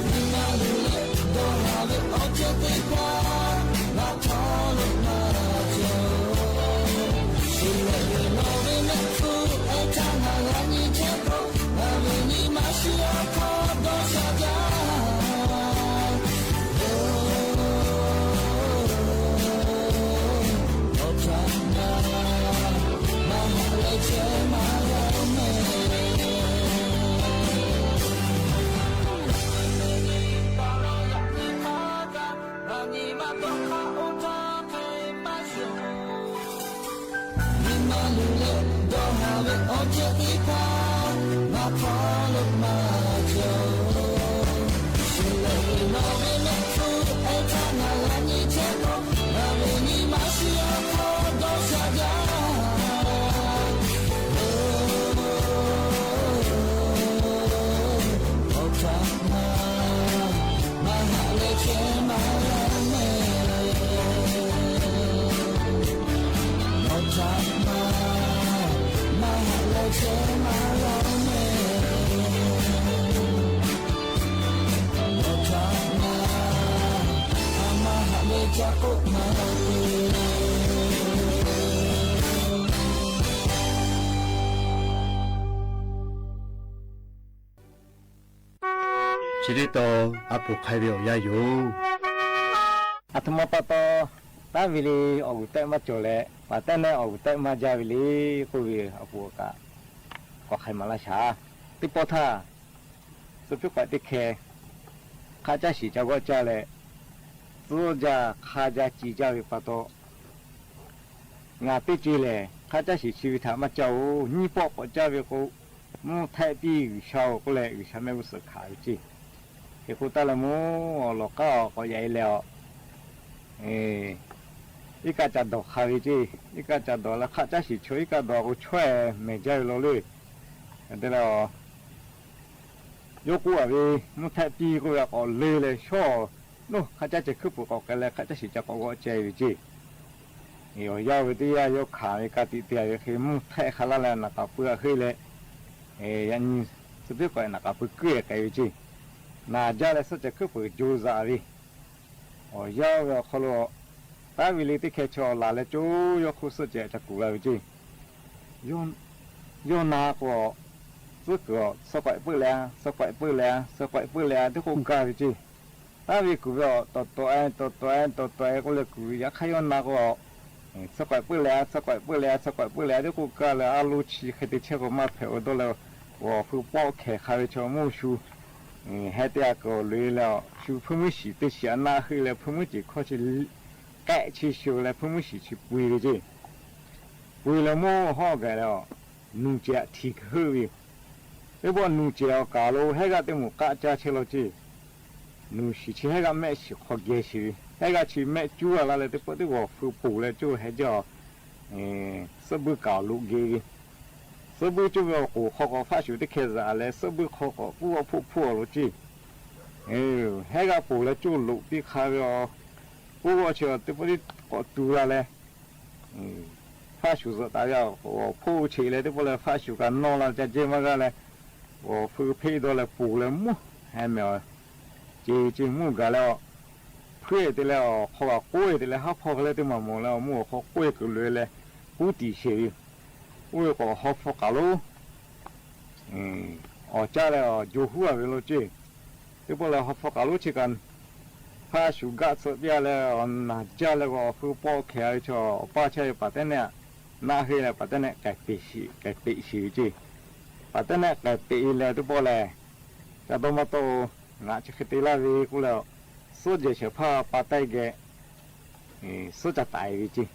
Nyi ma luˬ leh dawˇ haˍ ve awˬ ceuˬ teˇ hpaˍ, ngaˬ htaꞈ leuˆ maˇ cawˬ. Shiˍ lehꞈ ve nawˬ ve mehˆ hpu, ehˉ htaˇ ngaˬ g'a nyi chehˇ k'o, ngaˬ ve nyi ma shiˍ awˬ hk'aˇ dawˇ sha jaˇ. Oˬ, awˬ htaꞈ ngaˬ maˇ haꞈ leh chehˇ maˇ g'a mehˍ. Ngaˬ nyi ma dawˇ hk'aˇ oˇ htaˇ hk'e maˇ shawˍ. Nyi ma luˬ leh dawˇ haˍ ve awˬ ceuˬ teˇ hpaˍ, ngaˬ htaꞈ leuˆ maˇ cawˬ. Shiˍ lehꞈ ve nawˬ ve mehˆ hpu, ehˉ htaˇ ngaˬ g'a nyi chehˇ k'o, ngaˬ ve nyi ma shiˍ awˬ hk'aˇ dawˇ sha jaˇ. Awˬ htaꞈ ngaˬ maˇ haꞈ leh chehˇ maˇ g'a mehˍ. Awˬ htaꞈ ngaˬ maˇ haꞈ leh chehˇ maˇ g'a mehˍ. Awˬ htaꞈ ngaˬ maˇ haꞈ leh ca k'oˆ maˇ g'a mehˍ. Chi teˇ taw a poˍ hk'ai ve awˬ yanˇ yoˬ. Aˬ htoꞈ ma pa taw, taˉ ve le awˬ g'uˬ tehˆ maˇ cawˬ leh, paˍ tehˆ neˆ awˬ g'uˬ tehˆ maˇ jaˇ ve le k'oˆ ve awˬ poˍ kaꞈ, k'awꞈ hk'ai maˍ laˇ shaˍ. Teˇ pawˆ htaˇ, suh piˉ k'awꞈ teˇ hkeh hk'aˆ caˇ shiˍ ca g'awˆ caˇ leh, tcuhˉ jaˇ hk'a jaˇ ci jaˇ ve pa taw, ngaˬ teˇ ce lehˬ hk'aˆ caˇ shiˍ chi ve htaꞈ maˇ caˇ-oˬ. Nyiˇ pawˆ k'awꞈ caˇ ve k'o, mvuhˇ htehˆ piˇ G'uiˬsha-oˬ k'oˆ leh, G'uiˬsha mehˆ g'uˇ suhˍ hkanˍ ve ceˇ. Hk'e k'o taˇ leh mawˬ awˬ lawˬ k'aˉ awˬ k'awꞈ yaꞈ e leh a, iˉ kaˆ ca dawˬ hk'a ve ceˇ. Iˉ kaˆ ca dawˬ leh hk'aˆ caˇ shiˍ chaw iˉ kaˆ dawˬ k'o, chawehˇ mehˬ jaˇ ve law le. Te leh a, yawˇ k'oˆ a ve, mvuhˇ htehˆ piˇ k'oˆ ve a k'awꞈ le leh shawˉ, nawˬ hk'aˆ caˇ ceh hkuiˉ puiˍ k'awꞈ k'ai leh hk'aˆ caˇ shiˍ ca k'awꞈ g'awˆ ceh ve ceˇ. Awˬ yanˇ ve teˇ yanˇ yawˇ hkanˍ ve ka tiꞈ te ve hk'e, mvuhˇ htehˆ hk'a laˇ leh naˍ k'aˍ pui a heuˆ leh, yaꞈ nyi suh piˉ k'awꞈ naˍ k'aˍ pui kuiˉ k'ai ve ceˇ. Naˍ jaˇ leh suhˆ cehˬ hkuiˉ puiˍ jo zaꞈ ve, awˬ yanˇ ve awˬ hk'aw lo taˉ ve le teˇ hkeh chaw laˬ leh co yawˇ hk'oˆ suhˆ cehˬ ca kuˬ la ve ceˇ. Yawˇ na k'o, tcuhˉ kuiˬ a suh k'awehꞈ peuˆ leh a, suh k'awehꞈ peuˆ leh a, suh k'awehꞈ peuˆ leh a teˇ k'oˆ gaˇ ve ceˇ. Taˇ ve kuˬ ve awˬ tawˍ tawˍ-e tawˍ tawˍ-e tawˍ tawˍ-e k'oˆ leh kuˬ ve yaꞈ hk'aˇ yawˇ na k'o, tcuh k'awehꞈ peuˆ leh-a, tcuh k'awehꞈ peuˆ leh-a, tcuh k'awehꞈ peuˆ leh-a teˇ k'oˆ kaˇ leh, a lo chi hk'e te chehˇ k'o maˇ hpehꞈ-o dawˇ leh, awˬ hpu pawˆ hkehˬ hk'a ve chaw mawˇ shu heh teˇ g'aˇ kuiˬ loꞈ-e leh, shu hpuiˇ muiˉ shiˍ teˇ shiˍ naˆ heuˆ leh hpuiˇ muiˉ ceˬ hkawˇ chi k'ehˆ chi sho leh hpuiˇ muiˉ shiˍ chi pui ve ceˇ. Pui leh mawˇ hawˉ gaˬ leh, nuˬ cehˬ aꞈ htiˍ heuˆ ve yoˬ. Teˇ pawˆ nuˬ cehˬ awˬ kaˍ lo hehˉ g'aˇ teˇ moˍ k'aˆ caˇ chehˇ law ceˇ. Nuˬ shiˍ chi hehˉ g'aˇ mehˆ shiˍ hk'aw geh sheˍ ve, hehˉ g'aˇ chi mehˆ cuˉ a la leh teˇ pawˆ teˇ g'awˬ hpu poˬ leh coˇ heh jaˇ, suhˆ buiˇ kaˍ awˬ loꞈ geh ve, suhˆ buiˇ coˇ ve awˬ k'oˍ hk'aw k'awꞈ faˆ shuˍ teˇ hkeh zaꞈ leh suhˆ buiˇ hk'aw k'awꞈ puˉ g'awˇ hpoˆ hpuˇ awˬ lo ceˇ. Hehˉ g'aˇ poˬ leh coˇ loꞈ piˇ hk'a ve awˬ, puˉ g'awˇ chi teˇ pawˆ teˇ k'awꞈ tu la leh, faˆ shuˍ zuhꞈ taˍ ve awˬ hpoˆ cheꞈ leh teˇ pawˆ leh faˆ shuˍ kaꞈ nawˇ la ca jehˇ maˇ g'aˇ leh, awˬ hpu hpeˆ dawˇ leh poˬ leh mvuhˇ heh meh awˬ ceˇ ceˇ mvuhˇ gaˬ leh, hpuiˇ-e te leh awˬ hk'aw kaꞈ k'oˆ-e te leh haˉ hpawˇ hk'e leh teˇ maˬ mawˬ leh awˬ mvuhˇ awˬ hk'aw k'oˆ-e kuiˬ loꞈ-e leh, puˉ tiˍ sheˍ ve yoˬ. Oˇ ve k'o awˬ haw hpfuh k'aˬ lonˉ awˬ caˇ leh awˬ jo huˉ a ve lo ceˇ. Teˇ pawˆ leh haw hpfuh k'aˬ lonˉ chi kaꞈ, hpaˇ shuˍ gaˆ tsuhꞈ piˇ-a leh awˬ naˬ jaˇ leh k'o awˬ hpu pawˆ hkehˬ ve chaw awˬ paˇ chehˇ ve paˍ tehˉ nehˆ naˆ heuˆ leh paˍ tehˉ nehˆ k'ehˬ peꞈ sheˍ ve ceˇ. Paˍ tehˉ nehˆ k'ehˬ peꞈ-e leh teˇ pawˆ leh, ca dawˇ maˇ tawˆ-o, ngaˬ chi hk'e te laˇ ve k'oˆ leh, suhˆ jehˬ shehˍ hpaˇ pa taiˇ geh suhˆ ca taiˍ ve ceˇ.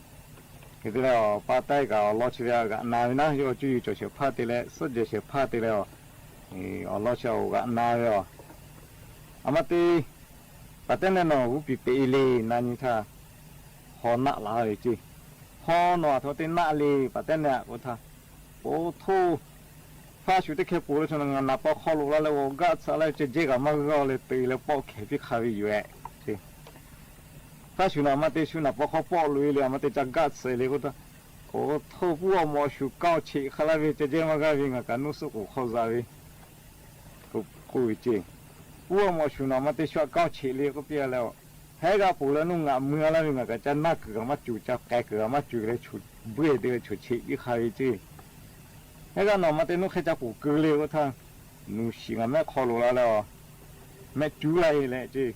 Hk'e te leh awˬ pa taiˇ kaꞈ awˬ lawn chi ve g'aꞈ na ve naˉ, yawˇ cuˇ yiˍ cawˬ shehˍ hpaˇ te leh suhˆ jehˬ shehˍ hpaˇ te leh, awˬ lawn chi awˬ g'aꞈ na ve awˬ, a ma te, paˍ tehˉ nehˆ nawˬ g'uˇ piˍ peꞈ-e le na nyi htaˇ, haw naˆ la ve ceˇ. Haw nawˬ aˬ htoꞈ ma te naˆ le paˍ tehˉ nehˆ k'oˆ htaˇ, oˇ htoˇ, hpaˇ shuˍ teˇ hkeh poˬ leh chaw ngaˬ naˍ paw hk'aw loꞈ la leh awˬ gaˆ tsuhꞈ leh ceh jehˇ kaꞈ maˇ g'aˇ leh te leh pawˆ hkehˬ piˇ hk'a ve yoˬ-e ceˇ. Hpaˇ shuˍ nawˬ aˬ ma te shu naˍ paw hk'aw pawˆ loꞈ-e le, aˬ ma te ca gaˆ tsuhꞈ le k'oˆ htaˇ, oˇ htoˇ puˉ awˬ mawꞈ shuˍ kaoˇ cheꞈ hk'a laˇ ve ceh jehˇ maˇ g'aˇ ve ngaˬ kaꞈ nuˇ suhˆ k'oˍ hk'aw zaꞈ ve k'oˆ ve ceˇ. Puˉ awˬ mawꞈ shuˍ nawˬ aˬ ma te shu aꞈ kaoˇ cheꞈ le k'oˆ piˇ-a leh, hehˉ g'aˇ poˬ leh nuˇ ngaꞈ mui-a laˇ ve ngaˬ kaꞈ ca naˇ kuiˬ kaꞈ maˇ cuˬ, ca k'ai kuiˬ kaꞈ maˇ cuˬ leh choˬ buiˇ te leh choˬ cheꞈ piˇ hk'a ve ceˇ. Hehˉ g'aˇ nawˬ aˬ ma te nuˇ hk'e ca poˬ keu le k'oˆ htaˇ, nuˬ shiˍ ngaˬ mehˆ hk'aw loꞈ la leh, mehˆ cuˉ laˇ-e leh ceˇ.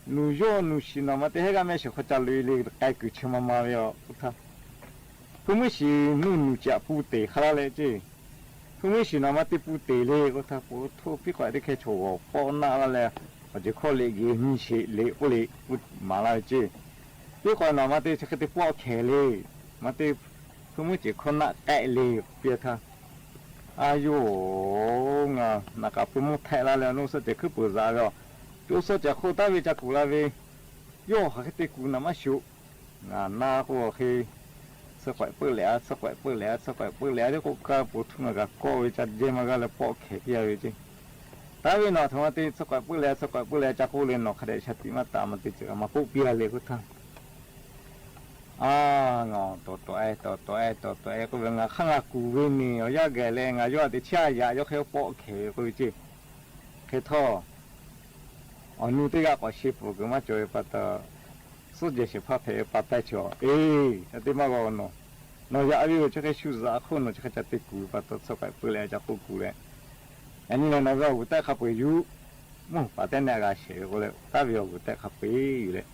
Nuˬ yawˇ nuˬ shiˍ nawˬ aˬ ma te hehˉ g'aˇ mehˆ shiˍ hk'aw ca loꞈ-e le k'ai kuiˬ chi ma ma ve yoˬ k'oˆ htaˇ, hpuiˇ muiˉ shiˍ nuˇ nuˬ ceˬ aꞈ pu teˬ hk'a laˇ leh ceˇ. Hpuiˇ muiˉ shiˍ nawˬ aˬ ma te pu teˬ le k'oˆ htaˇ, po htoˇ piˇ k'awꞈ teˇ hkeh chaw g'awˬ pawˆ naˆ laˇ leh, awˬ ceuˬ hkawˇ leꞈ geh nyi sheˍ le k'oˆ le k'oˆ maˍ laˇ ve ceˇ. Piˇ k'awꞈ nawˬ aˬ ma te chi hk'e te pawˆ hkehˬ le, aˬ ma te hpuiˇ muiˉ ceˬ hkawˇ naˆ k'ehˆ le k'oˆ piˇ htaˇ, a yoˬ, ngaˬ naˬ k'aꞈ pu mvuhˇ htehˆ laˇ leh nuˇ suhˆ cehˬ hkuiˉ peuˬ zaꞈ ve awˬ, co suhˆ cehˬ hk'oˆ taˍ ve ca kuˬ la ve, yawˇ hk'aˬ hk'e te kuˬ naˬ maˇ shiˍ-oˬ. Ngaˬ na k'o hk'e, tsuhˆ k'awehꞈ peuˆ leh-a, tsuhˆ k'awehꞈ peuˆ leh-a, tsuhˆ k'awehꞈ peuˆ leh-a teˇ k'oˆ kaˇ po htuˇ ngaˬ kaꞈ kawˆ ve ca jehˇ maˇ g'aˇ leh pawˆ hkehˬ piˇ-a ve ceˇ. Taˇ ve nawˬ aˬ htoꞈ ma te tsuhˆ k'awehꞈ peuˆ leh-a, tsuhˆ k'awehꞈ peuˆ leh-a ca k'oˆ le, nawˬ hk'a dehꞈ shaˍ tiꞈ maˇ taˍ, aˬ ma te ceuˬ kaꞈ maˇ k'oˆ piˇ-a le k'oˆ htaˇ, a, ngaˬ tawˍ tawˍ-e tawˍ tawˍ-e tawˍ tawˍ-e k'oˆ ve, ngaˬ hk'aˇ ngaˬ kuˬ ve miˬ awˬ yanˇ gaˬ leh ngaˬ yawˇ htaꞈ teꞈ chiˉ a yaꞈ yawˇ hk'e pawˆ hkehˬ ve k'oˆ ve ceˇ. Hk'e htawˇ, awˬ nu teˇ g'aˇ k'awꞈ sheˍ peuˬ kuiˬ maˇ cawˬ ve pa taw, suhˆ jehˬ shehˍ hpaˇ hpehꞈ ve pa taiˇ chi-a, e, ca te maˇ g'aw nawˬ, nawˬ yaꞈ ve yoˬ, chi hk'e shu zaꞈ hk'oˆ nawˬ chi hk'e ca te kuˬ ve pa taw tsuhˆ k'awehꞈ peuˆ leh ca k'oˆ kuˬ leh, yaꞈ nyi lehˬ nawˬ ve awˬ g'uˬ tehˆ hk'a peu-eˬ yuˬ, mvuhˇ paˍ tehˉ nehˆ g'a shehˍ ve k'o leh, taˇ ve awˬ g'uˬ tehˆ hk'a peu-eˬ yuˬ leh,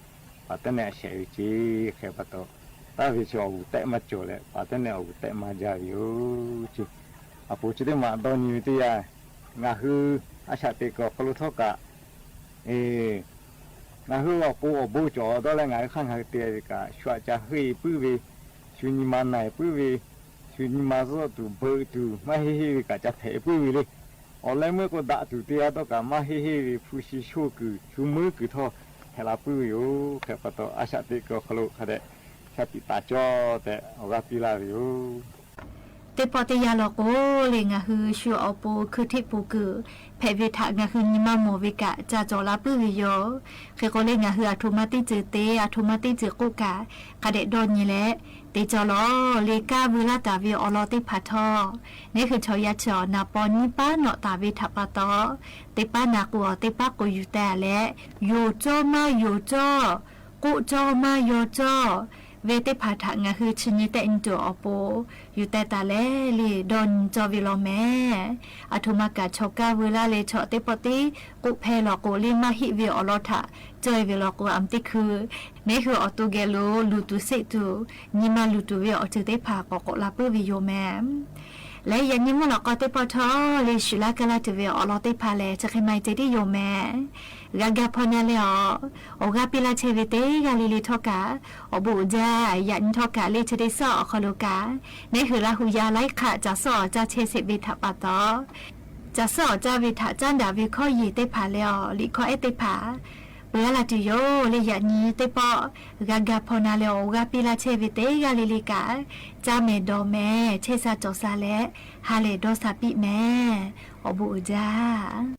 paˍ tehˉ nehˆ shehˍ ve ceˇ. Hk'e pa taw, taˇ ve chi awˬ g'uˬ tehˆ maˇ cawˬ leh paˍ tehˉ nehˆ awˬ g'uˬ tehˆ maˇ jaˇ ve yoˬ ceˇ. Aˬ poˍ chi teˇ maˬ dawˇ nyi ve teˇ yanˇ, ngaˬ hui a shaꞈ teꞈ kuiˬ awˬ hk'aw lo htawˇ kaꞈ, e, ngaˬ hui awˬ pon awˬ bon cawˬ dawˇ leh ngaˬ hui hk'aˇ ngaˬ hui te ve kaꞈ shu aꞈ ca heuˆ-e puiˉ ve, shu nyi ma na-e puiˉ ve, shu nyi ma zuhˆ tuˬ beuꞈ tuˬ maˇ heˆ heˆ ve kaꞈ ca hpehꞈ puiˉ ve le. Awˬ leh meuˇ k'o daꞈ tuˬ te-a dawˇ kaꞈ maˇ heˆ heˆ ve hpu shi shoˇ kuiˬ shu meuˉ kuiˬ htawˇ hpehꞈ la puiˉ ve yoˬ. Hk'e pa taw a shaꞈ teꞈ kuiˬ awˬ hk'aw lo hk'a dehꞈ shaˍ tiꞈ taˍ cawˇ tehꞈ awˬ g'aˇ piˇ laˇ ve yoˬ. Teˇ pawˆ teˇ yanˇ law k'o le, ngaˬ hui shu awˬ pon hkui hteˆ poˬ kuiˬ hpehꞈ ve htaꞈ ngaˬ hui nyi ma mawˬ ve kaꞈ ca cawˬ la puiˉ ve yoˬ. Hk'e k'o le, ngaˬ hui aˬ htoꞈ ma teˇ ceuˬ te, aˬ htoꞈ ma teˇ ceuˬ k'oˆ kaꞈ, hk'a dehꞈ dawˇ nyi leh te cawˬ lawˬ le. Kaˇ veu laˇ taˍ ve awˬ lawn teˇ hpaˍ htawˇ, neˇ hui chaw yaˇ chi awˬ naˍ paw nyiˇ paˉ nawꞈ taˍ ve htaꞈ pa taw, teˇ paˉ na k'o, teˇ paˉ k'o yuˬ teh-a leh, yonˍ cawˇ maˇ yonˍ cawˇ, k'oˆ cawˇ maˇ yaw cawˇ, ve teˇ hpaˍ htaꞈ ngaˬ hui chi nyi tehˆ nyi tuˬ awˬ pon yuˬ teh taˍ leh le dawˇ nyi cawˇ ve law mehˍ. Aˬ htoꞈ ma kaꞈ chaw kaˇ veu laˇ leh chaw teˇ pawˆ tiˉ k'oˆ hpehˇ lawˬ k'o, liˇ maˇ heˆ ve awˬ lawn htaꞈ cawˇ e ve law k'o, aˬ miˍ teˇ hkui nehˉ hui awˬ to geh lo luˬ tuˬ seˆ tuˬ, nyi ma luˬ tuˬ ve awˬ ceuˬ teˇ hpaˍ k'awꞈ k'awꞈ la puiˉ ve yoˬ mehˍ. Leh yaꞈ nyi mvuhˇ lawꞈ k'aw teˇ pawˆ htawˇ le shuˍ laˇ kaˇ laˇ tuˬ ve awˬ lawn teˇ hpaˍ lehˬ, chi hk'e maˇ heˆ ceh tiˉ yoˬ mehˍ. G'a ga hpaw na leh awˬ, awˬ g'aˇ piˇ laˇ chehˇ ve teˇ g'aˇ le le htawˇ kaꞈ, awˬ bon uiˍ jaˇ. Yaꞈ nyi htawˇ kaꞈ le chi teˇ suhˉ awˬ hk'aw lo kaꞈ, nehˉ hui Laˇ hu yaˇ laiˉ hk'aˆ caˬ suhˉ awˬ caˇ chehˇ sheˍ ve htaꞈ pa taw, caˬ suhˉ awˬ caˇ ve htaꞈ caˉ daꞈ ve hkawˇ yeˬ teˇ hpaˍ leh awˬ liꞈ hkawˇ ehˉ teˇ hpaˍ peu aˉ la tuˬ yoˬ le. Yaꞈ nyi teˇ pawˆ g'a ga hpaw na leh awˬ, awˬ g'aˇ piˇ laˇ chehˇ ve teˇ g'aˇ le le kaꞈ, caˇ mehˍ dawˬ mehˍ chehˇ sha cawˬ sha leh ha lehˬ dawˇ sha piˇ mehˍ. Awˬ bon uiˍ jaˇ.